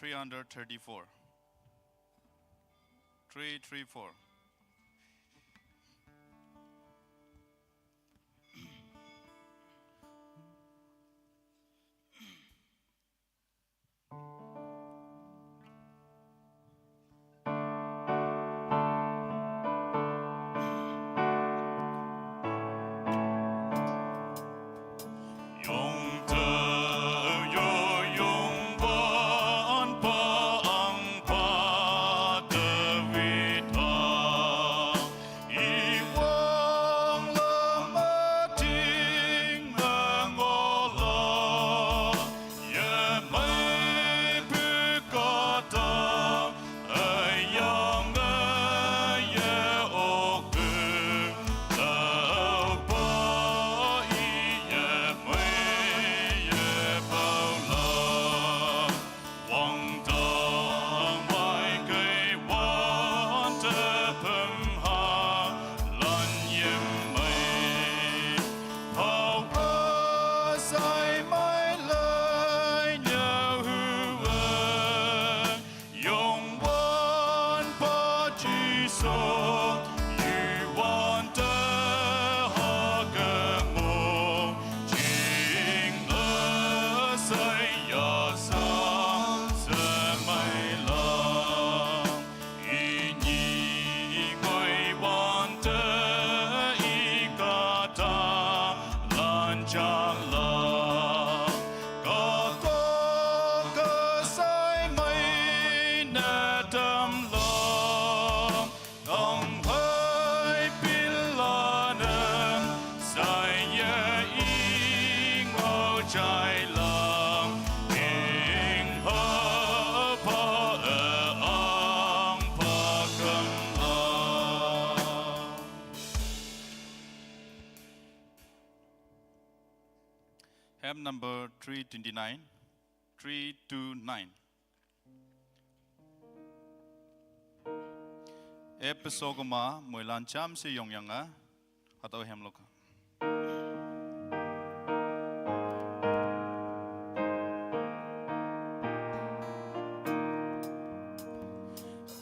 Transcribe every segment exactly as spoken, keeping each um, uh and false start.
three hundred thirty-four. Three three four. Hymn number three twenty-nine, three two nine. Episode kuma moilan chamse yongyanga, hatüo hymn loka.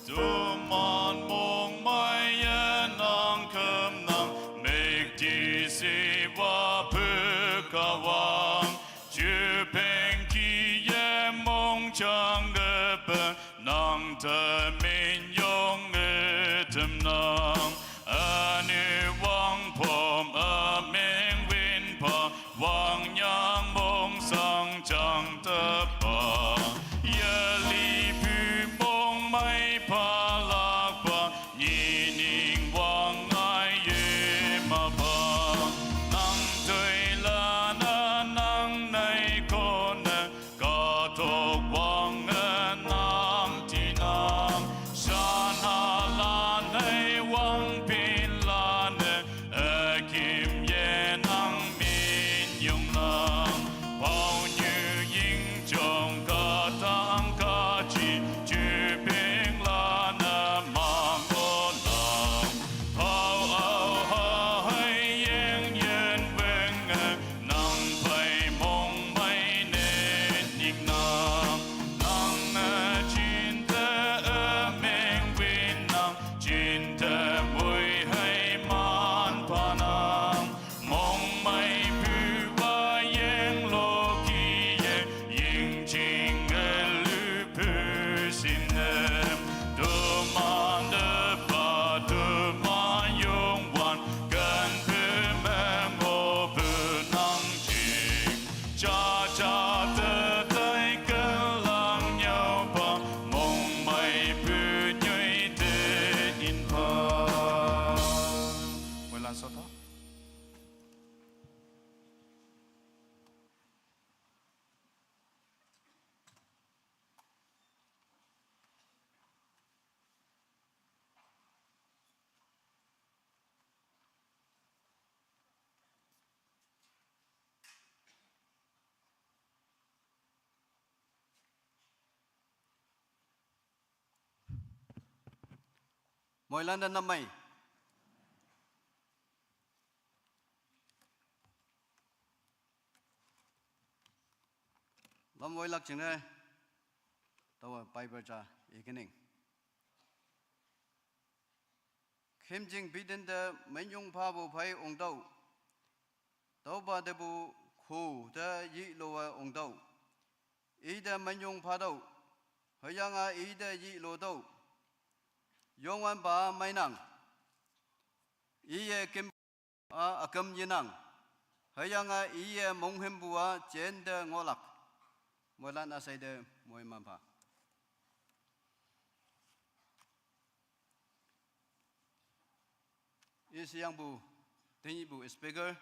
Teman mongmeiye nang kümnang, müktishiwa pükawang. Jupeng kih-e mongjang-e pe, nang te minyong ütamnang. Ünu wangpom ümeng winpa, wangnyang mongshang jangtepa. Yeli pu mongmei palakpa, nyining wangngai yemapa. Nang toilanne nang nei kone, kahtok wange nang tinang. Shanalan-e wangpinlanne, üküm yenang minyongnang. Paonyu yingjong kahtang kaji, jupenglanne mang-o nang. Pao ao ha hei yengyin wenge, nang pei mongmei ne nyingnang. Nang-e jinte ümeng winnang, jinte mui hei manpanang. Mongmeipuwa yenglo kih-e, yingjing-e lupu shinne. Teman tepa teman Youngwan, kenpu me ngohpu nang jing. Jaja te tai kenlang nyüopa, mongmeipu nyoi te inpa. Moilan sota. Moilan te namei. Lam woilak jingne. Taowa Bible ja ikening. Khümjing biten te minyong phapu phei ongtüoh. Tüopa tepu khu te yilowe ongtüoh. Ite minyong phatüoh. Hüyange ite yilotüoh. Youngwanpa meinang. Iye küm a üküm yenang. Hüyange iye monghümpu a jente ngohlak. Moilan üshei te moiman pha. East Siang pu tenyihpu speaker,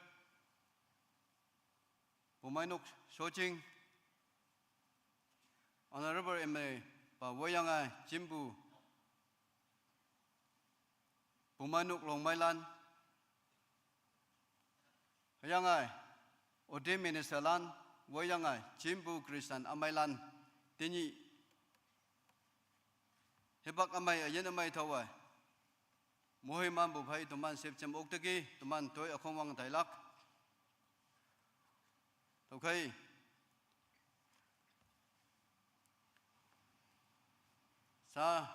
Bumeinok Shojing, Honorable M L A pa woiyange jimpu Bumeinok Longmeilan, hüyange ordained ministerlan, woiyange jimpu Christian ümeilan, tenyih hipak ümei üyin ümei taowe moimanpu phei teman shüpjem okteki, teman toi ükhong wang tailak. Tüokhei sha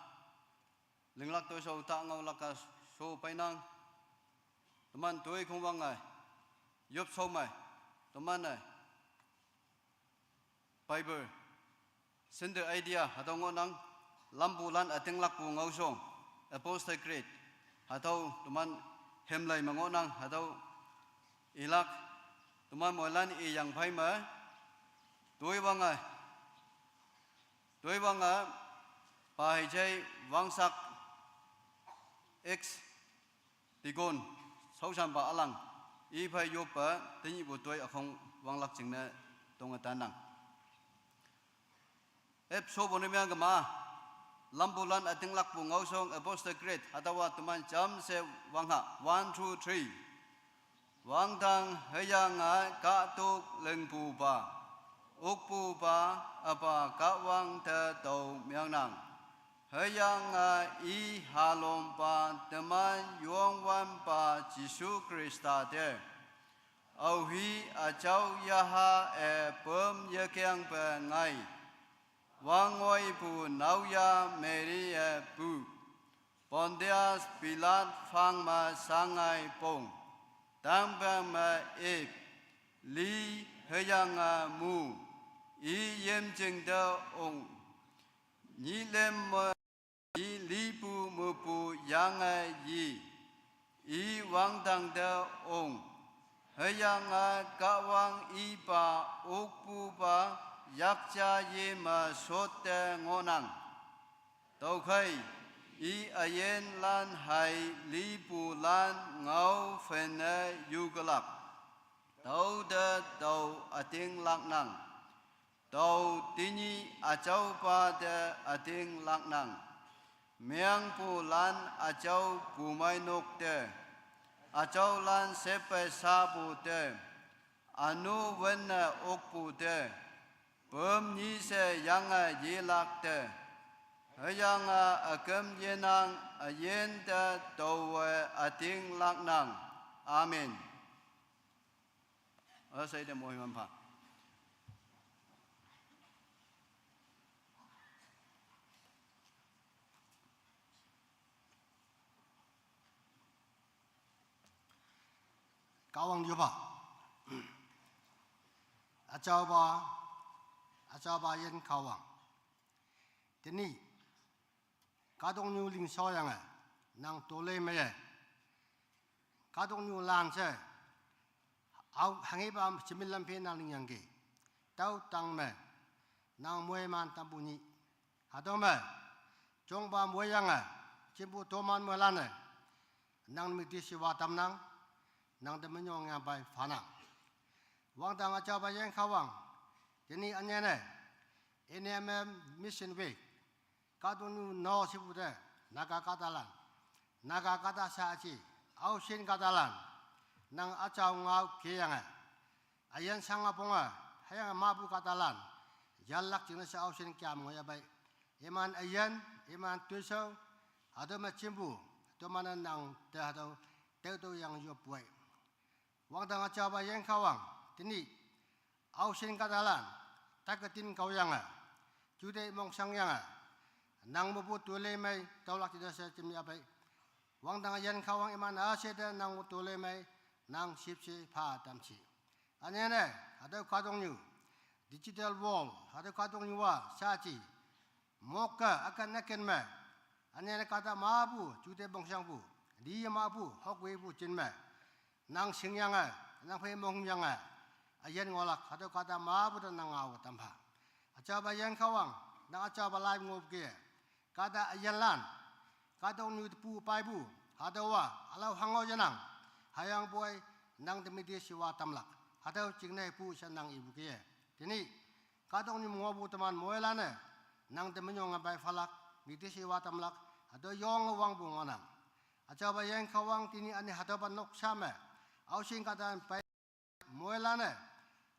linglak toishao ta ngaolak-a sho peinang. Teman toi khongwange yopshao me, teman-e Bible center idea hatüo ngohnang. Lampulan ütinglakpu ngaoshong, Apostle Creed, hatüo teman hymnal me ngohnang, hatüo ilak. Teman moilan iyang phei me toiwange, toiwange pa hijai Wangsak, ex deacon, shaoshanpa ülang, iphei yoppe tenyihpu toi ükhong wanglak jingne tonge tannang. Ep shopu ne meang kema, Lampulan ütinglakpu ngaoshong, Apostle Creed, hatüowa teman jamshe wangha, one, two, three. Wangdang hüyange kahtok lingpupa, okpupa, üpa Kahwang te tao meangnang. Hüyange i halompa teman Youngwanpa Jesu Khrista te, aohi üjao yaha-e püm yekengpe ngai. Wangngoipu naoyha Mary-e pu, Pontius Pilate phang me shangai pong, tangpeng me ip, li hüyange mu, i yimjing te ong, nyih lüm me i lipu mepu yange yi, i wangdang te ong, hüyange Kahwang ipa okpupa yakja yeme shotte ngohnang. Tüokhei i üyinlan hei lipulan ngao phenne yukelak, tüote tao ütinglaknang. Tao tenyih üjaopa te ütinglaknang. Meangpulan üjao Bumeinok te, üjaolan sheppei shapu te, ünu wünne okpu te, püm nyi she yange yelak te, hüyange üküm yenang üyin te taowe ütinglaknang. Amen. Üshei te moiman pha. Kahwang yoppha. Üjaopa, üjaopa yin Kahwang. Tenyih kahtoknyu lingshoyange nang tolei meiye, kahtoknyu lan she, ao hanghepa jemin lam phe nang lingyangki. Tüo tang me nang moiman tampu nyih. Hatüo me jongpa moiyange jimpu toman moilan-e nang müktishiwa tamnang, nang te minyong yangpei phanang. Wangdang üjaopa yin Kahwang, tenyih ünyei ne N M M Mission Week, kahtoknyu no shepu te, Naga kahtalan, Naga kahta sha üji, Aoshin kahtalan, nang üjao ngao keyange, üyin shange ponge, hüyange mapu kahtalan, yanlak jingne she Aoshin kya me ngohyahpei, iman üyin, iman toishao, hatüo me jimpu, toman-e nang te hatüo tüotüoyang yoppu ei. Wangdang üjaopa yin Kahwang, tenyih Aoshin kahtalan, take tin kaoyange, Jude mongshang yange, nang mepu tole mei taolak jingne she jimyapei. Wangdang üyin Kahwang iman üshei te nang me tole mei, nang shüpshe pha tamshi. Ünyene, hatüo kahtoknyu, digital world, hatüo kahtoknyu-a shaji, mokke üken üken me. Ünyene kahta mapu, juteih mongshangpu, liye mapu, hokwepu jin me. Nang shingyange, nang phei mongyange, üyin ngohlak, hatüo kahta mapu te nang ngao tampha. Üjapa üyin Kahwang, nang üjapa lai ngohpu ke. Kahta üyinlan, kahtoknyu tepu peipu, hatüowa, ülao hango yenang, hüyangpoi, nang te mite shiwa tamlak, hatüo jingne pu she nang ipu ke. Tenyih, kahtoknyu ngohpu teman moilan-e, nang te minyong pei phalak, mite shiwa tamlak, hatüo yonge wangpu ngohnang. Üjapa üyin Kahwang tenyih üne hatüopa noksa me, aoshing kahta pei moilan-e,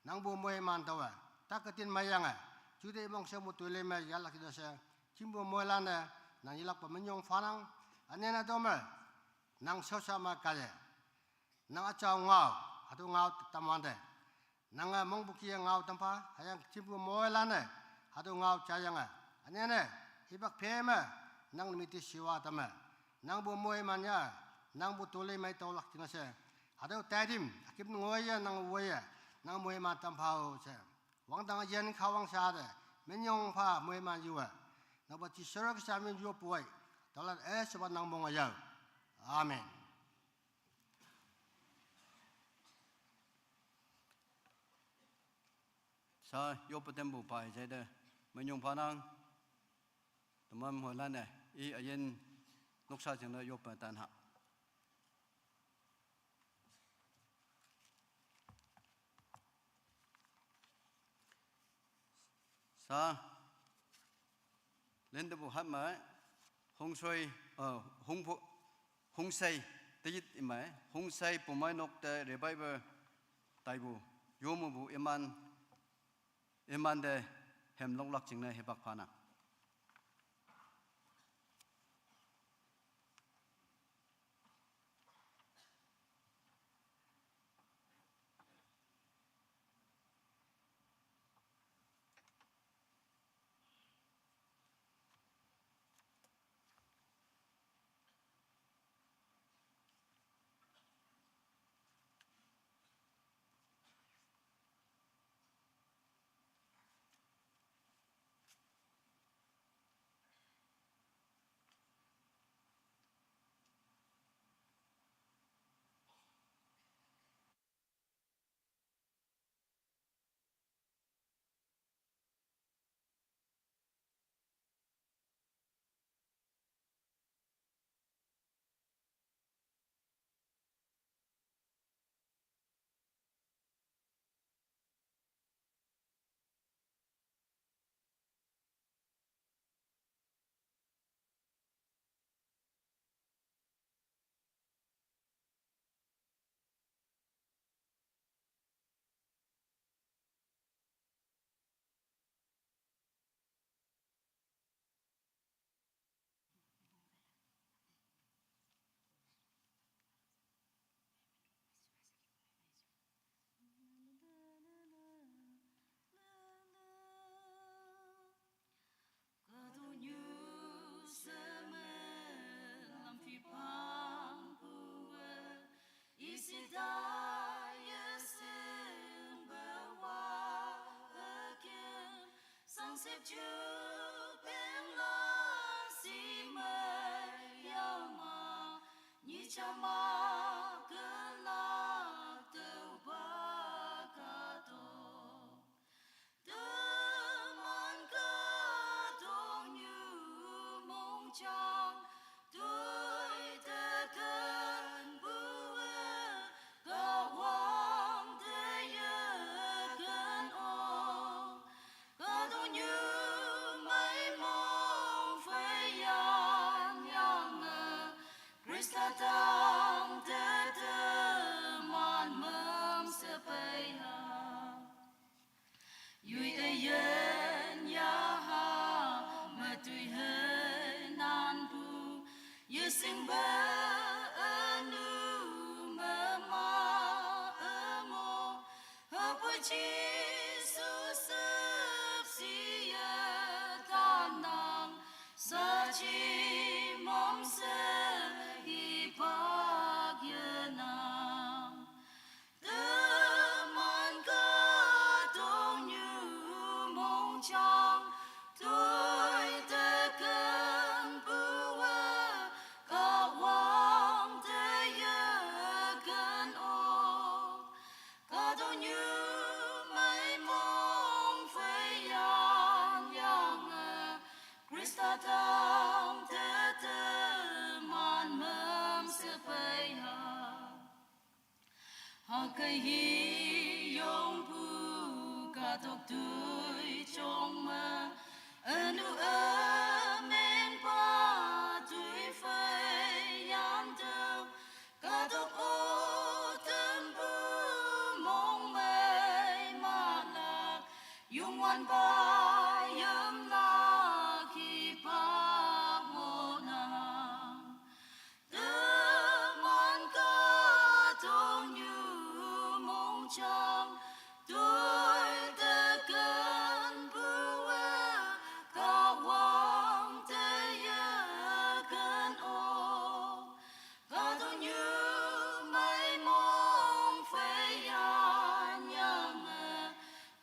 nangpu moiman taowe, tak ketin meiyange, juteih mongshangpu tole me yahlak jingne she, jimpu moilan-e, nang yelakpe minyong phanang, ünyene tüome, nang shaosha me kaiye. Nang üjao ngao, hatüo ngao tamwante. Nange mongpu kih-e ngao tampha, hüyange jimpu moilan-e, hatüo ngao jayange. Ünyene, hipak phe me, nang mite shiwa tamme. Nangpu moiman ya, nangpu tole mei taolak jingne she. Hatüo taitim, üküm ngoiye nang woiye, nang moiman tampha-o she. Wangdang üyin Kahwang sha te, minyong pha moiman yuwe. Nangpa Jesu Khrista min yoppu-e, taolan-e shepa nang monge yao. Amen. Sha yoppe tempu pa jai te, minyong phanang, teman moilan-e, i üyin noksa jingne yoppe tan ha. Sha, lentepu hat me, Hongsoi, uh, Hongpu, Hongsei, teyit imei, Hongsei Pumeinok te revival taipu, yomepu iman, imante hemloklak jingne hipak phanang. Kahtoknyu semen lam phipang puwe, isita yeseng bewa eken, sangsep ju pengla si meyama, nyichama kelak tüopa kahtok. Teman kahtoknyu mongjang toi te kenpu-e, Kahwang te yeken ong. Kahtoknyu mei mong phei yanyange, Khrista tangte teman mengse pei ha. Yoi üyin yaha, metoi hei nanpu, yeshingpe ünu mema üngo, hüpoi Jesu sepsiye. Hakaihi yongpu katok tui chongme, enu emeng pa tui fei yanteu, katok o tempu mongmei malak, yungwan pa yemlak hipak mona. Teman katong yu mongchang, tui teken bue, kawang teyeken o. Katong yu mei mong fei yan yange,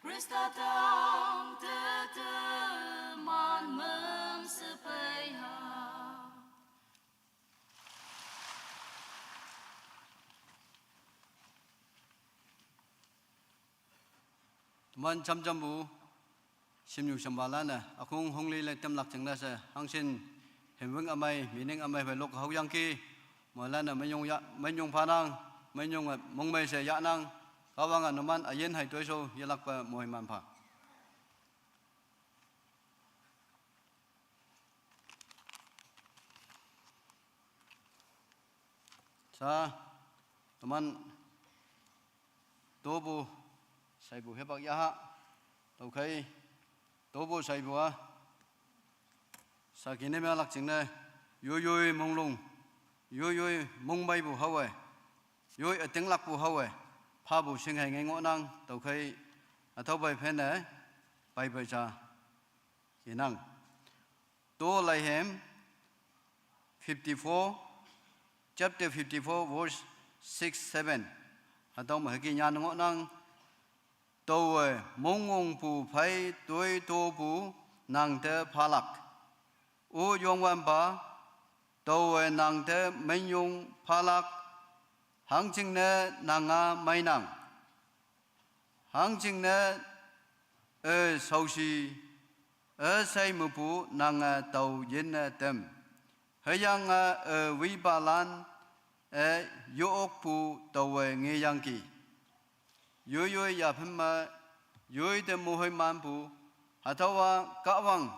Krista tang tete man mem sepei ha. Teman chamjampu, shimnyu shimpa lan-e, akung hongli le temlak jingne she, hangshin, hemwing amei, mining amei phei lok haoyangki, moilan-e menyong ya, menyong phanang, menyong-e mongmei she yahnang, Kahwange numan üyin hei toishao yelakpe moiman pha. Sa, teman, topu, shaipu hipak yaha, tüokhei, topu shaipu-a, saki ne mealak jingne, yoi yoi monglong, yoi yoi mongmeipu haowe, yoi ütinglakpu haowe, phapu shinghei nge ngohnang, tüokhei, hatüo pei phenne, peipe ja, yenang. To Leihem fifty-four, chapter fifty-four, verse six, seven. Hatüo me hüke nyan ngohnang, taowe mongmongpu phei toi topu nang te phalak. O Youngwanpa, taowe nang te minyong phalak, hangjingne nang-a meinang. Hangjingne, e, shaoshi, e, shei mepu nange tao yinne tem. Hüyange, e, wipalan, e, yo-okpu taowe ngeyangki. Yoi yoi yaphen me, yoi te mohoi manpu, hatüowa Kahwang,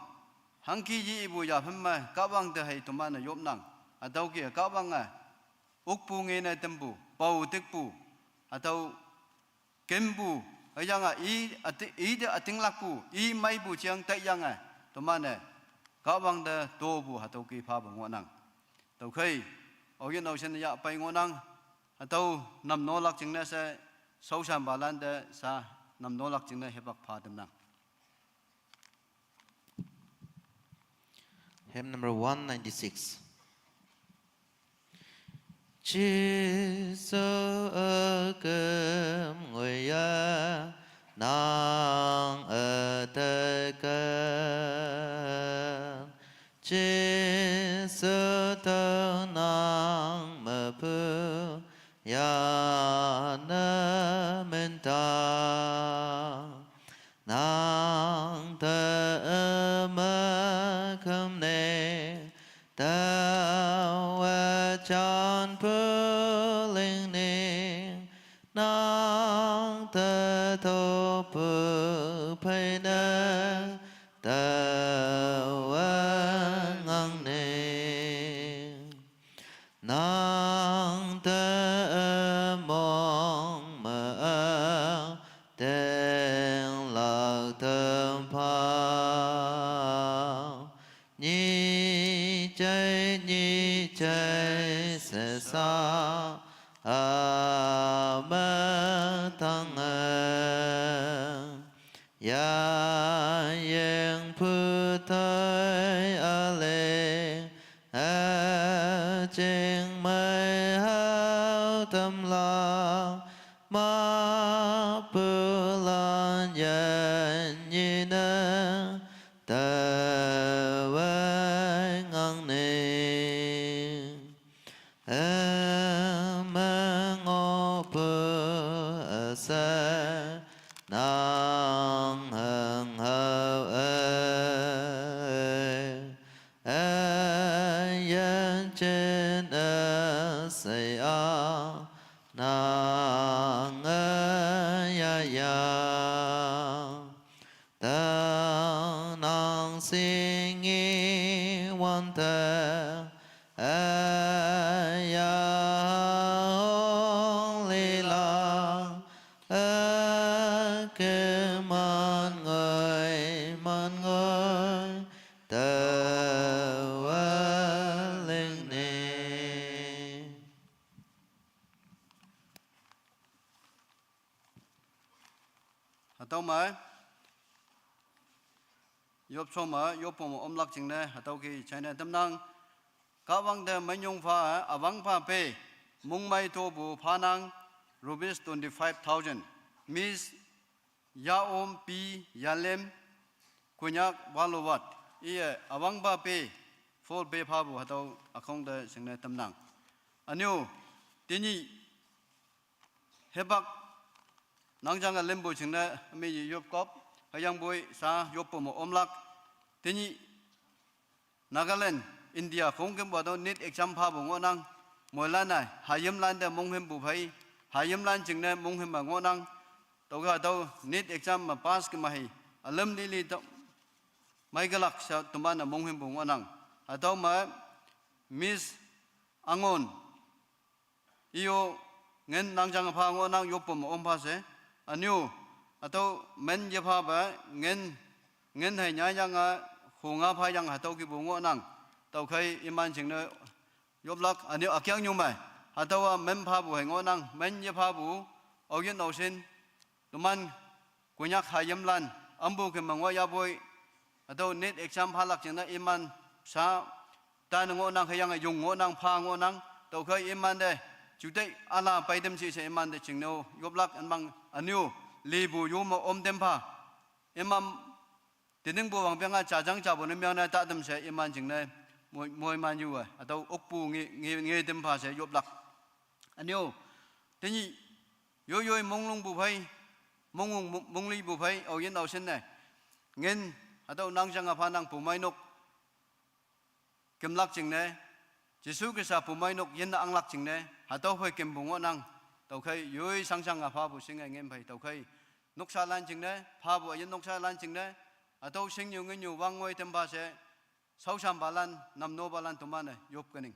hangki yipu yaphen me, Kahwang te hei teman-e yopnang, hatüoke Kahwange, okpu ngene tempu, pao tikpu, hatüo kempu, hüyange i, üti-, i te ütinglakpu, i meipu jeang taiyange, teman-e, Kahwang te topu hatüoke phapu ngohnang. Tüokhei, aoyin aoshin yahpei ngohnang, hatüo namnolak jingne she, shaoshanpalan te sa namnolak jingne hipak pha tamnang. Hymn number one ninety-six. Jesu üküm ngoiya nang üteken. Jesu tao nang mepu yane minta. Nang te ümeküm ne, taowe janpu lingning, nang te topu phei ne, taowe ngang ne. Nang te mong me-a, tinglak tempa. Nyi jai, nyi jai, sesa, a me tang e. Ya ying pu tai a ling, a jing mei hao tam la, ma pu lan yan yi ne, te wei ngang ning. E me ngohpu üshei nang heng hao e, e yan jin üshei a nang Singi wante aya hong lila ake man ngoi man ngoi tawa ling ne. Hatau mai. Yop soma, yop poma omlak jingne, hatüo ki china tamnang. Kahwang te minyong pha, awang pha pe, mongmei topu phanang, rupees twenty-five thousand. Miss Yaom P Yalem, Konyak Walowat. Iye, awang pha pe, full pe phapu hatüo akhong te shingne tamnang. Ünyu, tenyih, hipak, nangjange lempu jingne, mi yop kop, hüyangpoi, sa, yop poma omlak, tenyih, Nagaland, India, khongkümpu hatüo NEET exam phapu ngohnang, moilan-e, hayimlan te monghümpu phei, hayimlan jingne monghüm me ngohnang, tüoke hatüo NEET exam me pass kema hi, ülüm lili tüo, meikelak sha teman-e monghümpu ngohnang, hatüo me, Miss Angon, iyo, ngin nangjange pha ngohnang yop poma om pha she. Ünyu, hatüo men yephape, ngin, ngin hei nyayange, hunga phayange hatüo kipu ngohnang. Tüokhei iman jingne yoplak, ünyu ükeng nyu me. Hatüowa men phapu hei ngohnang, men yephapu, aoyin aoshin, teman, Konyak hayimlan, ampu keme ngohyapoi, hatüo NEET exam phalak jingne iman, sa, tan ngohnang hüyange yong ngohnang pha ngohnang, tüokhei imante, juteih üla peitam shi she imante jingne-o, yoplak ünmang ünyu, lipu yo me om tem pha, iman, teningpu wangpeng-a jajang japu ne myangne tatam she iman jingne, moi, moiman yu-e, hatüo okpu nge, nge, nge tem pha she yoplak. Ünyu, tenyih, yoi yoi monglongpu phei, monglong mo-, monglipu phei, aoyin aoshin ne. Ngin, hatüo nangjange phanang pumeinok, kümlak jingne, Jesu Khrista pumeinok yinne anglak jingne, hatüo phei kümpu ngohnang, tüokhei yoi shangshang-a phapu shinge ngin phei tüokhei, noksalan jingne, phapu üyin noksalan jingne, hatüo shingnyu nginyu wangngoi tem pha she, shaoshampalan, namnopalan teman-e yop kening.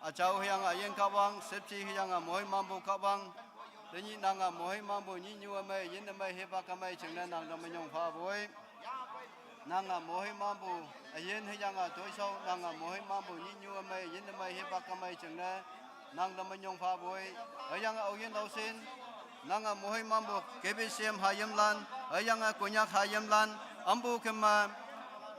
Üjao hüyange üyin Kahwang, shüpshe hüyange moimanpu Kahwang, tenyih nange moimanpu nyihnyu ümei, yin ümei, hipak ümei jingne nang te minyong phapoi. Nange moimanpu, üyin hüyange toishao, nange moimanpu nyihnyu ümei, yin ümei, hipak ümei jingne nang te minyong phapoi. Hüyange aoyin aoshin, nange moimanpu K B C M hayimlan, hüyange Konyak hayimlan, ampu keme,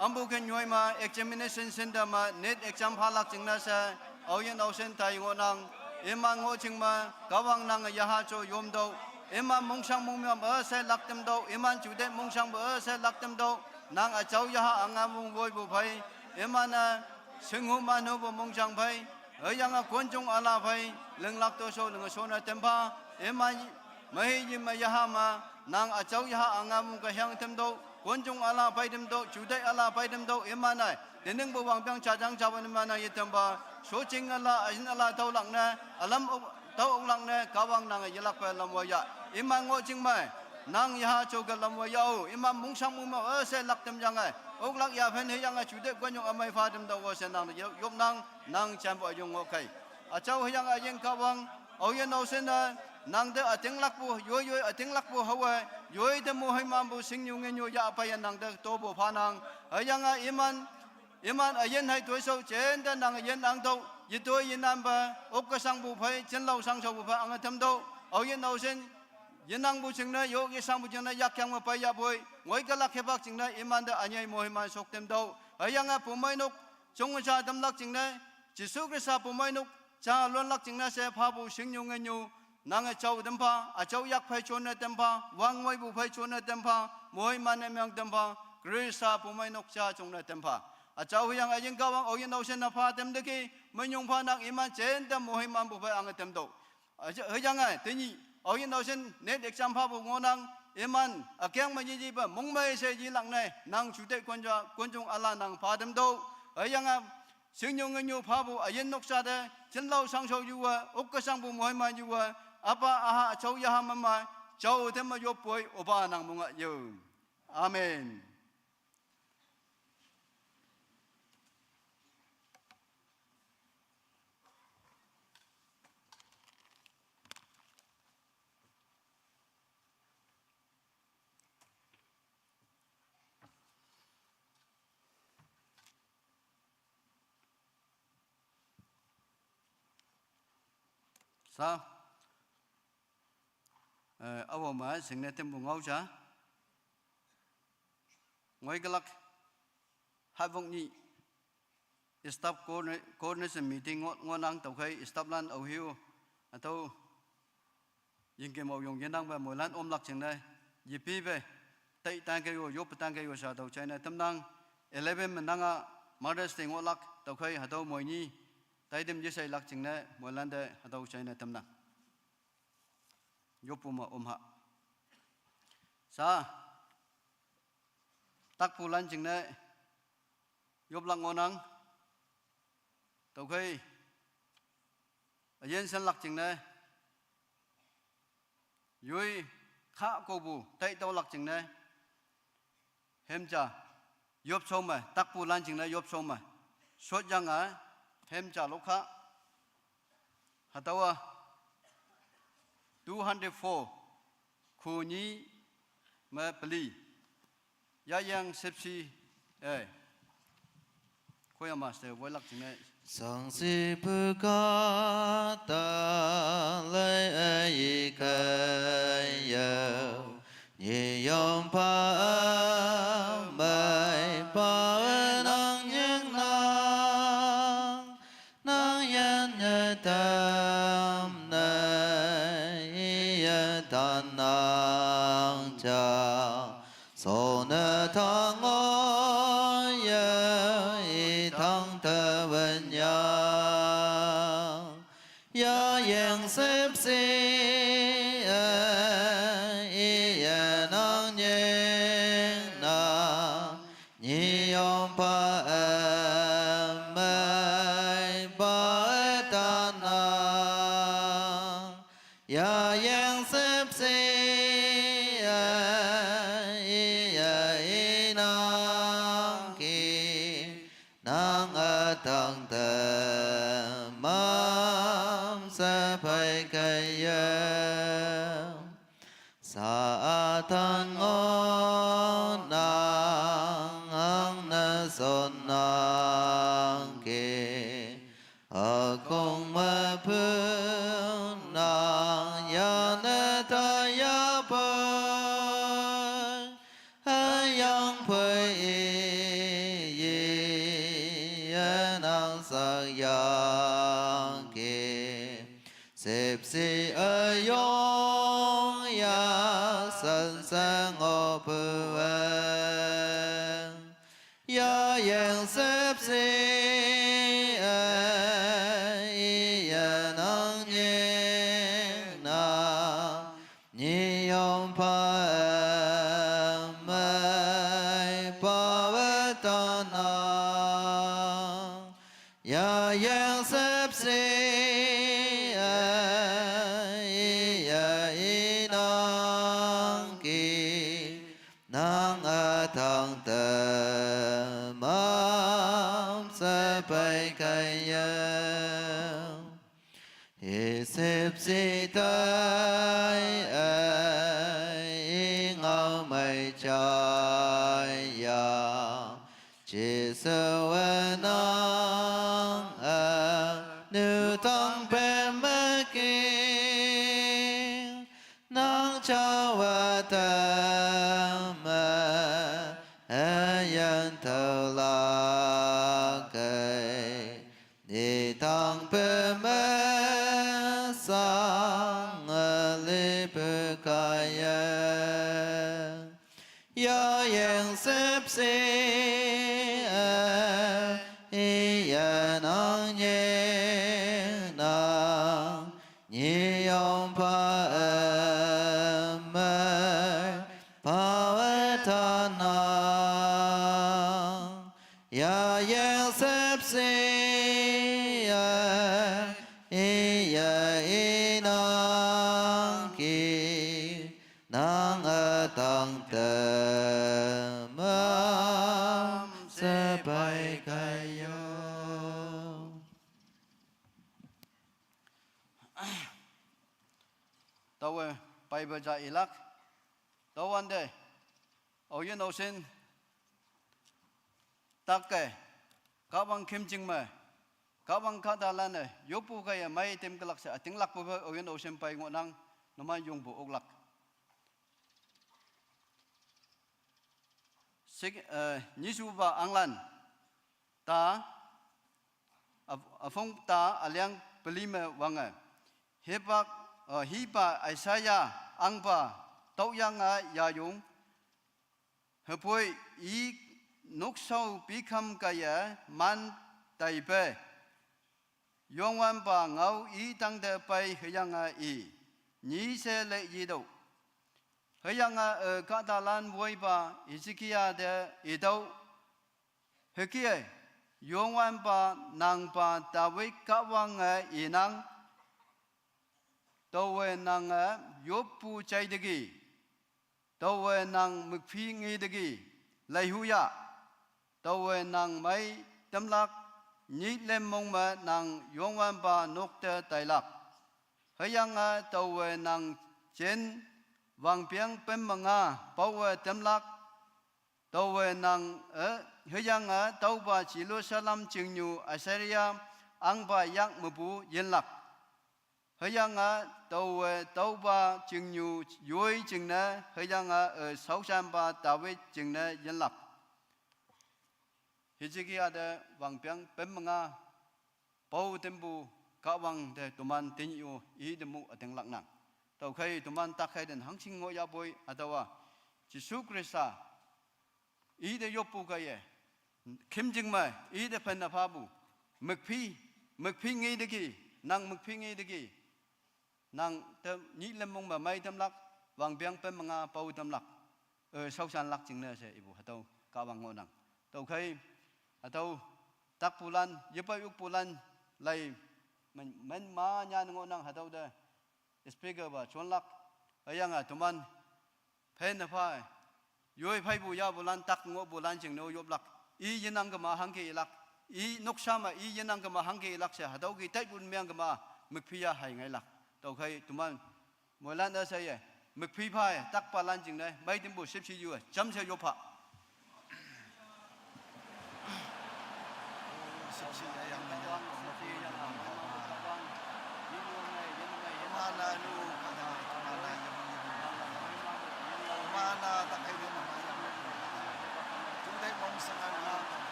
ampu ke nyoi me, examination center me, NEET exam phalak jingne she, aoyin aoshin tai ngohnang, iman ngoh jing me, Kahwang nange yaha jo yomtüoh, iman mongshang mongmyam üshe lak tamtüoh, iman juteih mongshangpu üshe lak tamtüoh, nang üjao yaha ünga mong woipu phei, iman-e, shinghu manhupu mongjang phei, hüyange konjong üla phei, linglak toshao linge shonne tem pha, iman, mehi yi me yaha me, nang üjao yaha ünga mong ke hang tamtüoh, konjong üla phei tamtüoh, juteih üla phei tamtüoh, iman-e, teningpu wangpeng jajang japu ne iman-e yetam pha, shojing üla, üyin üla tüolak ne, ülam ok, tüo oklak ne, Kahwang nange yelakpe lam woiya, iman ngoh jing me, nang yaha jo ke lam woiya-o, iman mongshang mongmyam üshe lak tamyange, oklak yaphen hüyange juteih konjong ümei pha tamtüoh-o she nang yo-, yopnang, nang janpu üyong ngohkhei. Üjao hüyange üyin Kahwang, aoyin aoshin-e, nang te ütinglakpu, yoi yoi ütinglakpu haowe, yoi te moheimanpu shingnyu nginyu yahpeiye nang te topu phanang, hüyange iman, iman üyin hei toishao jente nang yin angtüoh, yetoi yenanpe, okke shangpu phei, jinlao shangshaopu phei ange tamtüoh, aoyin aoshin, yenangpu jingne, yo yeshangpu jingne, yakyang me peiyapoi, ngoi kelak hipak jingne, imante ünyei moheiman shok tamtüoh, hüyange pumeinok, jong ja tamlak jingne, Jesu Khrista pumeinok, ja lonlak jingne she phapu shingnyu nginyu, nange jao tam pha, üjao yak phei jonne tem pha, wangwoipu phei jonne tem pha, moiman ne meng tem pha, Khrista pumeinok ja jongne tem pha. Üjao hüyange üyin Kahwang aoyin aoshin-e pha tamteki, minyong phanang iman jente moimanpu phei ange tamtüoh. Üja-, hüyange, tenyih, aoyin aoshin NEET exam phapu ngohnang, iman, ükeng me yejipe, mongmei she yelak ne, nang juteih konja, konjong üla nang pha tamtüoh, hüyange, shingnyu nginyu phapu üyin noksa te, jinlao shangshao yuwe, okke shangpu moiman yuwe, üpa üha üjao yaha mema, jao teme yoppoi, opa nang monga yo. Amen. Sa, eh, awo ma singne tembu ngau cha. Ngoi kalak, havok ni, staff coordina-, coordination meeting ngo, ngo nang tau khai, staff lan au hiu, atau yingke mau yong yenang ba moilan om lak chingne, yipi be, tai tang ke yo, yop tang ke yo sa tau chaine tamnang, eleven menanga Mother's Day ngo lak tau khai, hatau moi ni, tai dem yesai lak chingne, moilan de hatau chaine tamnang. Yop puma om ha. Sa, takpu lan chingne, yop lak ngo nang, tau khai, ayen sen lak chingne, yui kha ko bu, tai tau lak chingne, hemcha, yop so ma, takpu lan chingne yop so ma. Sot yang a, hemcha lo kha. Hatawa, two hundred four, khu ni ma peli. Ya yang sepsi, eh. Koya master, wai lak chingne. Sang si pu ka ta lai ai ka yau. Ni yong pa mai pa nang yang nang. Nang yan ya tam na ya tan nang cha. So na tang o ya i tang ta wen yang. Ya yang sep si a i ya nang nyeng na. Ni yong pa a mai pa a ta na. Ya yang sep si a i ya i nang ki. Nang a tang ta mam sa pai kai ya. Sa a tan ngo nang ang na son nang ke. A kong ma pu nang ya na ta ya pa. A yang pu i yi ya nang sa yang ke. Sep si a yong ya san san ngo pu a. Ya yang sep si a i ya nang nyeng na. Ni yong pa a mai pa wa ta na. Ya yang sep si a i ya i nang ki. Nang a tang ta mam sa pai kai ya. Hi sip si tai a i ngau mai chai ya. Jesu a nang a nu tang pe ma ki. Nang cha wa ta ma a yan tau la kai. Ni tang pe ma sang a li pu kai ya. Ya yang sep si a i ya nang nyeng nang. Ni yong pa a mai pa wa ta na. Ya yang sep si a i ya i nang ki. Nang a tang ta Taowe paipe ja ilak. Tüowante, aoyin aoshin take, Kahwang khümjing me, Kahwang kahtalan-e yoppu kaiye mei tümkelak she ütinglakpu pe aoyin aoshin pei ngohnang, numan yongpu oklak. Sik, eh, nyishupa anglan ta, üf-, üfong ta üliang peli me wange. Hipak, eh, hipa Isaiah ahngpa tüoyange yayong. Hüpoi i nokshao pikham kaiye man taipe, Youngwanpa ngao i tangte pei hüyange i, nyi she le yetüoh. Hüyange, eh, kahtalan woipa Hezekiah te itüoh, hüke, Youngwanpa nangpa David Kahwange inang, taowe nange yoppu jaiteki, taowe nang mükphi ngeteki, leihu ya, taowe nang mei tamlak, nyih lemmong me nang Youngwanpa nok te tailak. Hüyange taowe nang jin wangpeng pen me nga paowe tamlak, taowe nang, eh, hüyange tüopa Jerusalem chingnyu Assyria ahngpa yak mepu yinlak. Hüyange taowe tüopa chingnyu yoi jingne, hüyange, eh, shaoshanpa David jingne yinlak. Hezekiah te wangpeng pen me nga pao tampu Kahwang te toman tenyih-o i te mu ütinglaknang. Tüokhei toman takkhei ten hangshin ngohyahpoi hatüowa, Jesu Khrista i te yoppu kaiye, khümjing me i te phenne phapu, mükphi, mükphi ngeteki, nang mükphi ngeteki, nang te nyih lemmong me mei tamlak, wangpeng pen me nga pao tamlak, eh, shaoshanlak jingne she ipu hatüo Kahwang ngohnang. Tüokhei, hatüo takpulan, yepei okpulan, lai, men, men ma nyan ngohnang hatüo te, speaker pa jonlak, hüyange toman phenne pha, yoi pheipu yapulan tak ngohpulan jingne-o yoplak. I yenang kema hangke ilak. I noksa me i yenang kema hangke ilak she hatüo ki taipu meng kema mükphi ya hei ngailak. Tüokhei toman moilan üsheiye, mükphi pha-e, takpalan jingne mei tampu shüpshe yu-e, jamshe yop pha.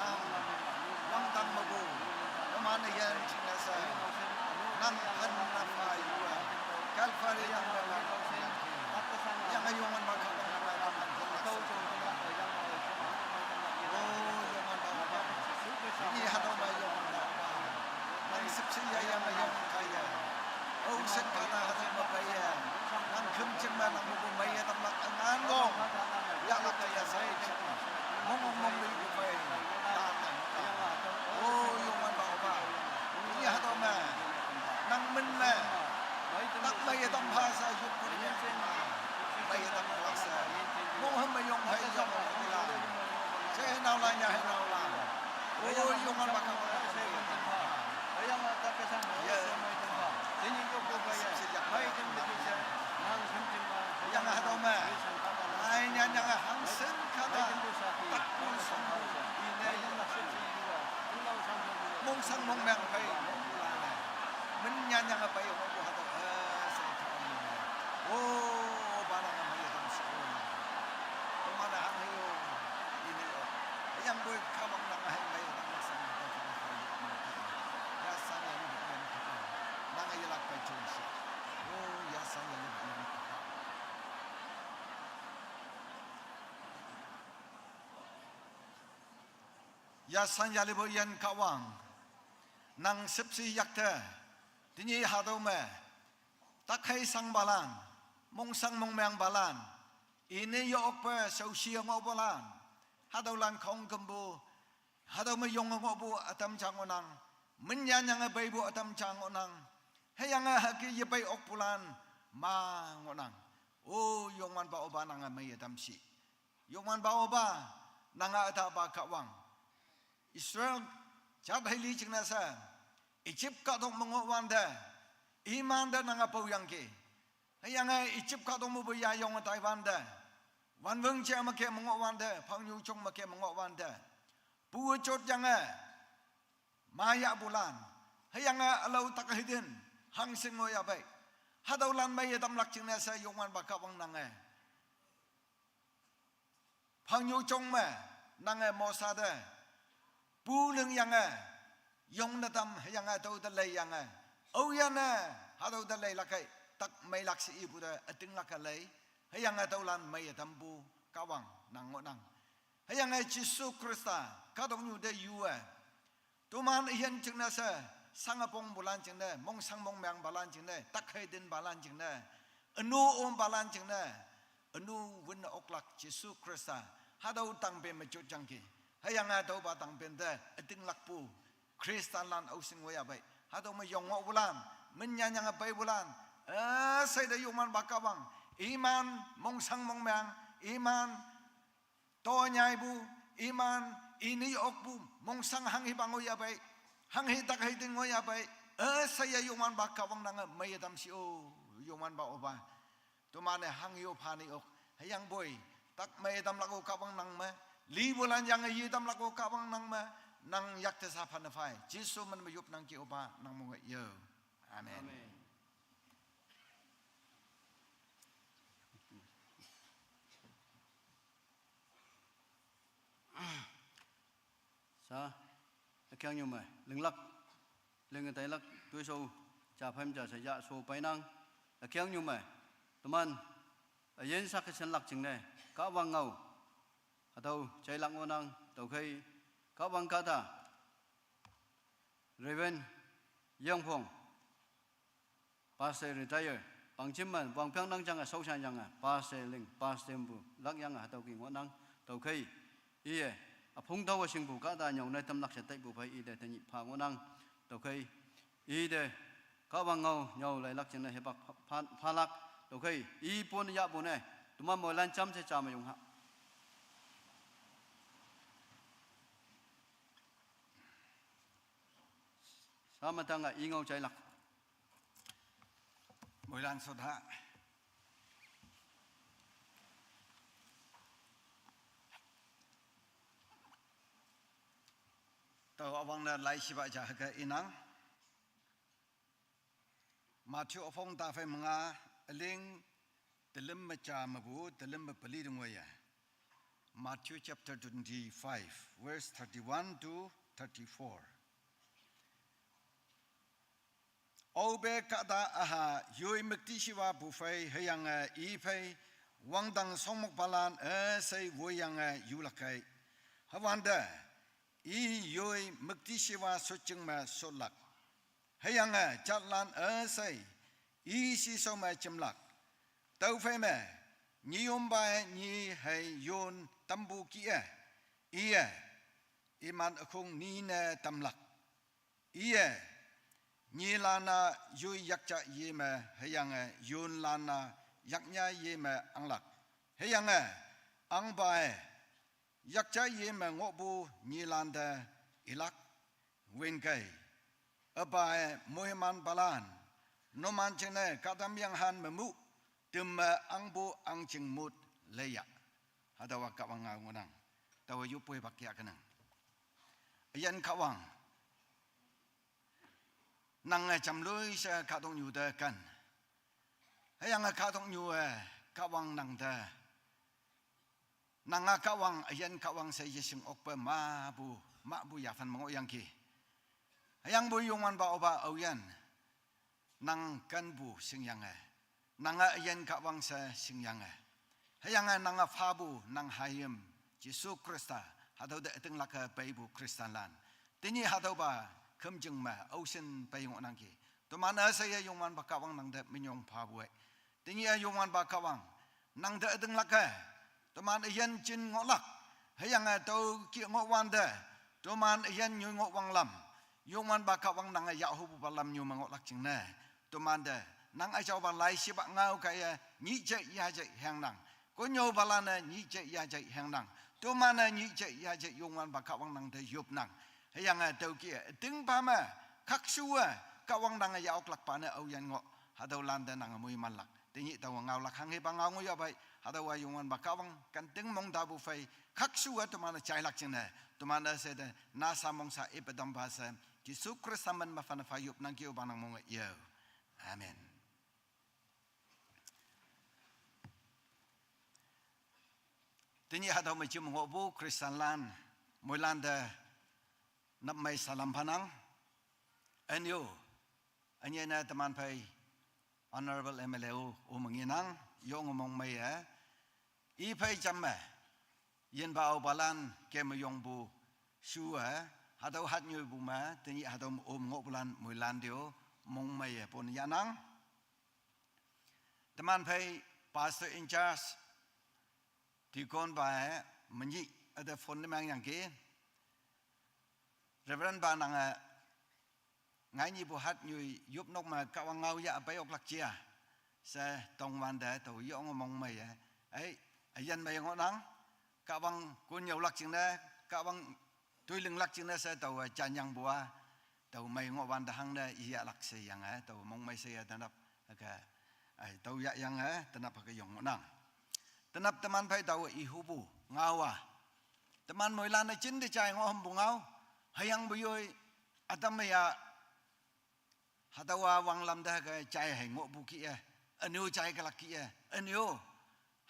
Nang, wangdang mepu, teman-e yan jingne she, nang ken nang pha yuwe, Calvary yang me nang, yang üyong en ma Kahwang nang ütam nang jin. O Youngwanpa Opa, i hatüo me Youngwanpa Opa, nang shüpshe ya yang üyong kaiye. O shen kahta hatüo me peiye, nang khümjing me nang mepu meiye tamlak üngan long, yahlak ja ya she, mong mong mong lipu pei, ta tang ta. O Youngwanpa Opa, i hatüo me, nang min me, tak meiye tam pha she yoppu ne, meiye tamlak she, monghüm me yong phei yong la, she naolan ya he naolan. O Youngwanpa Kahwang, yang hatüo me, ai nyan yange hangshin kahta, takpu shangpu, mongshang mongmeng phei, min nyan yange pei ngohpu hatüo, eh, she ta. O, pa nange meiye tam she. Toman-e hanghe yo, ine yo. Hüyangpoi Kahwang nange hei meiye tam she. Ya shang ya ni, nange yelak pei jonshe. O, ya shang ya ni, ya shang yalipu yan Kahwang, nang shüpshe yakte, tenyih hatüo me, takhei shangpalan, mongshang mongmengpalan, ine ye-okpe shaoshi ngohpulan, hatüolan khongkümpu, hatüo me yonge ngohpu ütam ja ngohnang, min nyan yange peipu ütam ja ngohnang, hüyange hüke yepei okpulan ma ngohnang. O Youngwanpa Opa, nange meiye tam shi. Youngwanpa Opa, nange ütapa Kahwang, Israel Yat hei li jingne she, Egypt kahtok me ngohwante, imante nange pao yangki. Hüyange Egypt kahtok mepu yayong taiwante, wanwüng ja me ke me ngohwante, phangnyu jong me ke me ngohwante, pu jot yange, mayahpulan, hüyange ülao tak heitin, hangshin ngohyahpei, hatüolan meiye tamlak jingne she Youngwanpa Kahwang nange, phangnyu jong me, nange Mosa te, pu lingyange, yongne tam hüyange tüo te leiyange, aoyinne, hatüo te leilak kei, tak meilak she ipu te ütinglak-e lei, hüyange tüolan meiye tampu, Kahwang nang ngohnang. Hüyange Jesu Khrista, kahtoknyu te yu-e, toman üyin jingne she, shangepongpulan jingne, mongshang mongmengpalan jingne, tak heitinpalan jingne, ünu ompalan jingne, ünu wün oklak Jesu Khrista, hatüo tangpen me jot yangki. Hüyange tüopa tangpen te ütinglakpu, Khristanlan aoshin ngohyahpei, hatüo me yong ngohpulan, min nyanyange peipulan, üshei te Youngwanpa Kahwang, iman mongshang mongmeng, iman tonyaipu, iman, ini okpu, mongshang hanghipa ngohyahpei, hanghi tak heitin ngohyahpei, üsheiye Youngwanpa Kahwang nange meiye tamshi-o, Youngwanpa Opa. Toman-e hanghe-o phane ok, hüyangpoi, tak meiye tamlak-o Kahwang nang me, lipulan yange yetamlak-o Kahwang nang me, nang yakte sha phanne phei, Jesu min me yopnangki Opa, nang mong-e yo. Amen. Amen. Sha, ükengnyu me, linglak, linge tailak, toishao, ja phei me ja she yah sho peinang, ükengnyu me, teman, üyin sha keshinlak jingne, Kahwang ngao, hatüo jailak ngohnang, tüokhei, Kahwang kahta, Reverend Yangphong, Pastor retire, pangjim me, wangpeng nang jange, shaoshan yange, Pastor ling, Pastor mpu, lakyange, hatüo ki ngohnang, tüokhei, iye, üphung taowe shingpu kahta nyüone tamlak she taipu phei ite tenyih pha ngohnang, tüokhei, ite, Kahwang ngao nyüo leilak jingne hipak pha, pha, phalak, tüokhei, i pon yahpu ne, toman moilan jamshe ja me yong ha. Sha me tange i ngao jailak. Moilan shot ha. Tao üwangne laishipa ja hüke inang. Matthew üpong taphei me nga, üling telüm me ja mepu telüm me peli te ngoiye. Matthew chapter twenty-five, verse thirty-one to thirty-four. Aope kahta üha yoi müktishiwa pu phei hüyange i phei wangdang shongmokpalan üshei woiyange yulak kei. Hüwante, i yoi müktishiwa shotjing me shotlak. Hüyange jatlan üshei i shishao me jemlak. Tüophei me, nyiyompa-e nyi hei yon tampu kih-e, iye, iman ükhong ni ne tamlak. Iye, nyilan-a yoi yakja ye me hüyange yonlan-a yaknya ye me anglak. Hüyange, ahngpa-e, yakja ye me ngohpu nyilan te ilak, wün kei. Üpa-e moimanpalan, numan jingne kahtamyenghan me mu, tümme ahngpu ahngching mut leiya. Hatüowa Kahwang ngao ngohnang. Taowe yoppoipa kih-a kenang. Üyin Kahwang, nange jamloi she kahtoknyu te ken. Hüyange kahtoknyu-e Kahwang nang te, nanga Kahwang, üyin Kahwang she yeshing okpe mapu, mahpu yaphan me ngohyangki. Hüyangpoi Youngwanpa Opa aoyin, nang kenpu shingyange, nange üyin Kahwang she shingyange, hüyange nange phapu nang hayim, Jesu Khrista, hatüo te ütinglak-e peipu Khristanlan, tenyih hatüopa khümjing me aoshin pei ngohnangki. Toman üsheiye Youngwanpa Kahwang nang te minyong phapu-e. Tenyih-a Youngwanpa Kahwang, nang te ütinglak-e, toman üyin jin ngohlak, hüyange tüo kih ngohwante, toman üyin nyoi ngohwang lam, Youngwanpa Kahwang nange yahhupupa lamnyu me ngohlak jingne, tomante, nang üjaopa laishipa ngao kaiye nyih jei ya jei hengnang. Konnyüopalan-e nyih jei ya jei hengnang. Toman-e nyih jei ya jei Youngwanpa Kahwang nang te yopnang. Hüyange tüokih-e, ütingpa me, khakshuwe, Kahwang nange yahoklakpa ne aoyin ngoh, hatüo lante nange moimanlak. Tenyih taowe ngaolak hanghepa ngao ngohyahpei, hatüowa Youngwanpa Kahwang kenting mong tapu phei, khakshuwe teman-e jailak jingne, teman-e she te, nasa mongsa ipe tampa she, Jesu Khrista men me phane phayop nangkeo pa nang monge yao. Amen. Tenyih hatüo me jim ngohpu Christianlan, moilan te nap mei salam phanang. Ünyo, ünyei ne teman phei Honorable M L A-o, o menginang, yonge mongmeiye. I phei jam me, yinpa aopalan keme yongpu shu-e, hatüo hat nyoipu me, tenyih hatüo me om ngohpulan moilan te-o, mongmeiye pon yahnang. Teman phei Pastor in charge, deacon pa-e, menyih üte phone ne mengyangki. Reverend pa nange, ngainyipu hat nyoi yopnok me Kahwang ngao yah pei oklak jia. She tongwante tao yonge mongmeiye. Ei, üyin mei ngohnang. Kahwang kon yaolak jingne, Kahwang toi linglak jingne she taowe janyangpu-a. Tao mei ngohwante hangne iyahlak sheyange, tao mongmei sheya tenap, hüke, ei, tao yahyange, tenap hüke yong ngohnang. Tenap teman phei taowe ihupu, ngao-a. Teman moilan-e jinte jai ngoh hampu ngao, hüyangpu yoi, ütam me ya, hatüowa wanglam te hüke jai hei ngohpu kih-e, ünyo jai kelak kih-e, ünyo,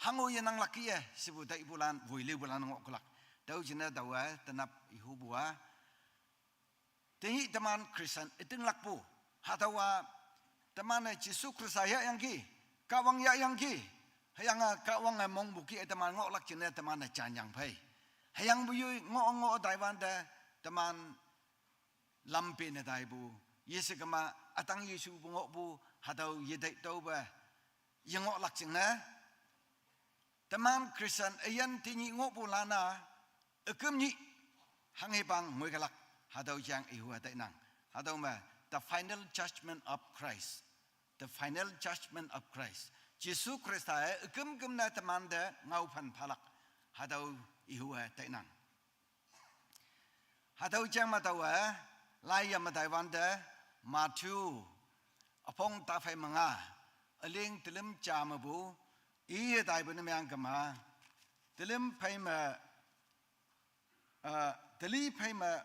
hango yenanglak kih-e, shepu taipulan, woilepulan ngohkelak. Tüo jingne taowe, tenap ihupu-a. Tenyih teman Christian ütinglakpu. Hatüowa teman-e Jesu Khrista yahyangki, Kahwang yahyangki. Hüyange Kahwange mongpu kih-e teman ngohlak jingne teman-e janyang phei. Hüyangpu yoi ngoh ngoh taiwante teman lampe ne taipu. Yeshe kema ütang yeshupu ngohpu hatüo yetei taope yengohlak jingne. Teman Christian üyin tenyih ngohpulan-a, üküm nyih hanghepa ngoikelak, hatüo jang ihu-e tainang. Hatüo me, the final judgment of Christ. The final judgment of Christ. Jesu Khrista-e üküm küm ne temante ngaophan phalak, hatüo ihu-e tainang. Hatüo jang me taowe, laiye me taiwante, Matthew, üpong taphei me nga, üling telim ja mepu, iye taipu ne meang kema, telim phei me, eh, teli phei me,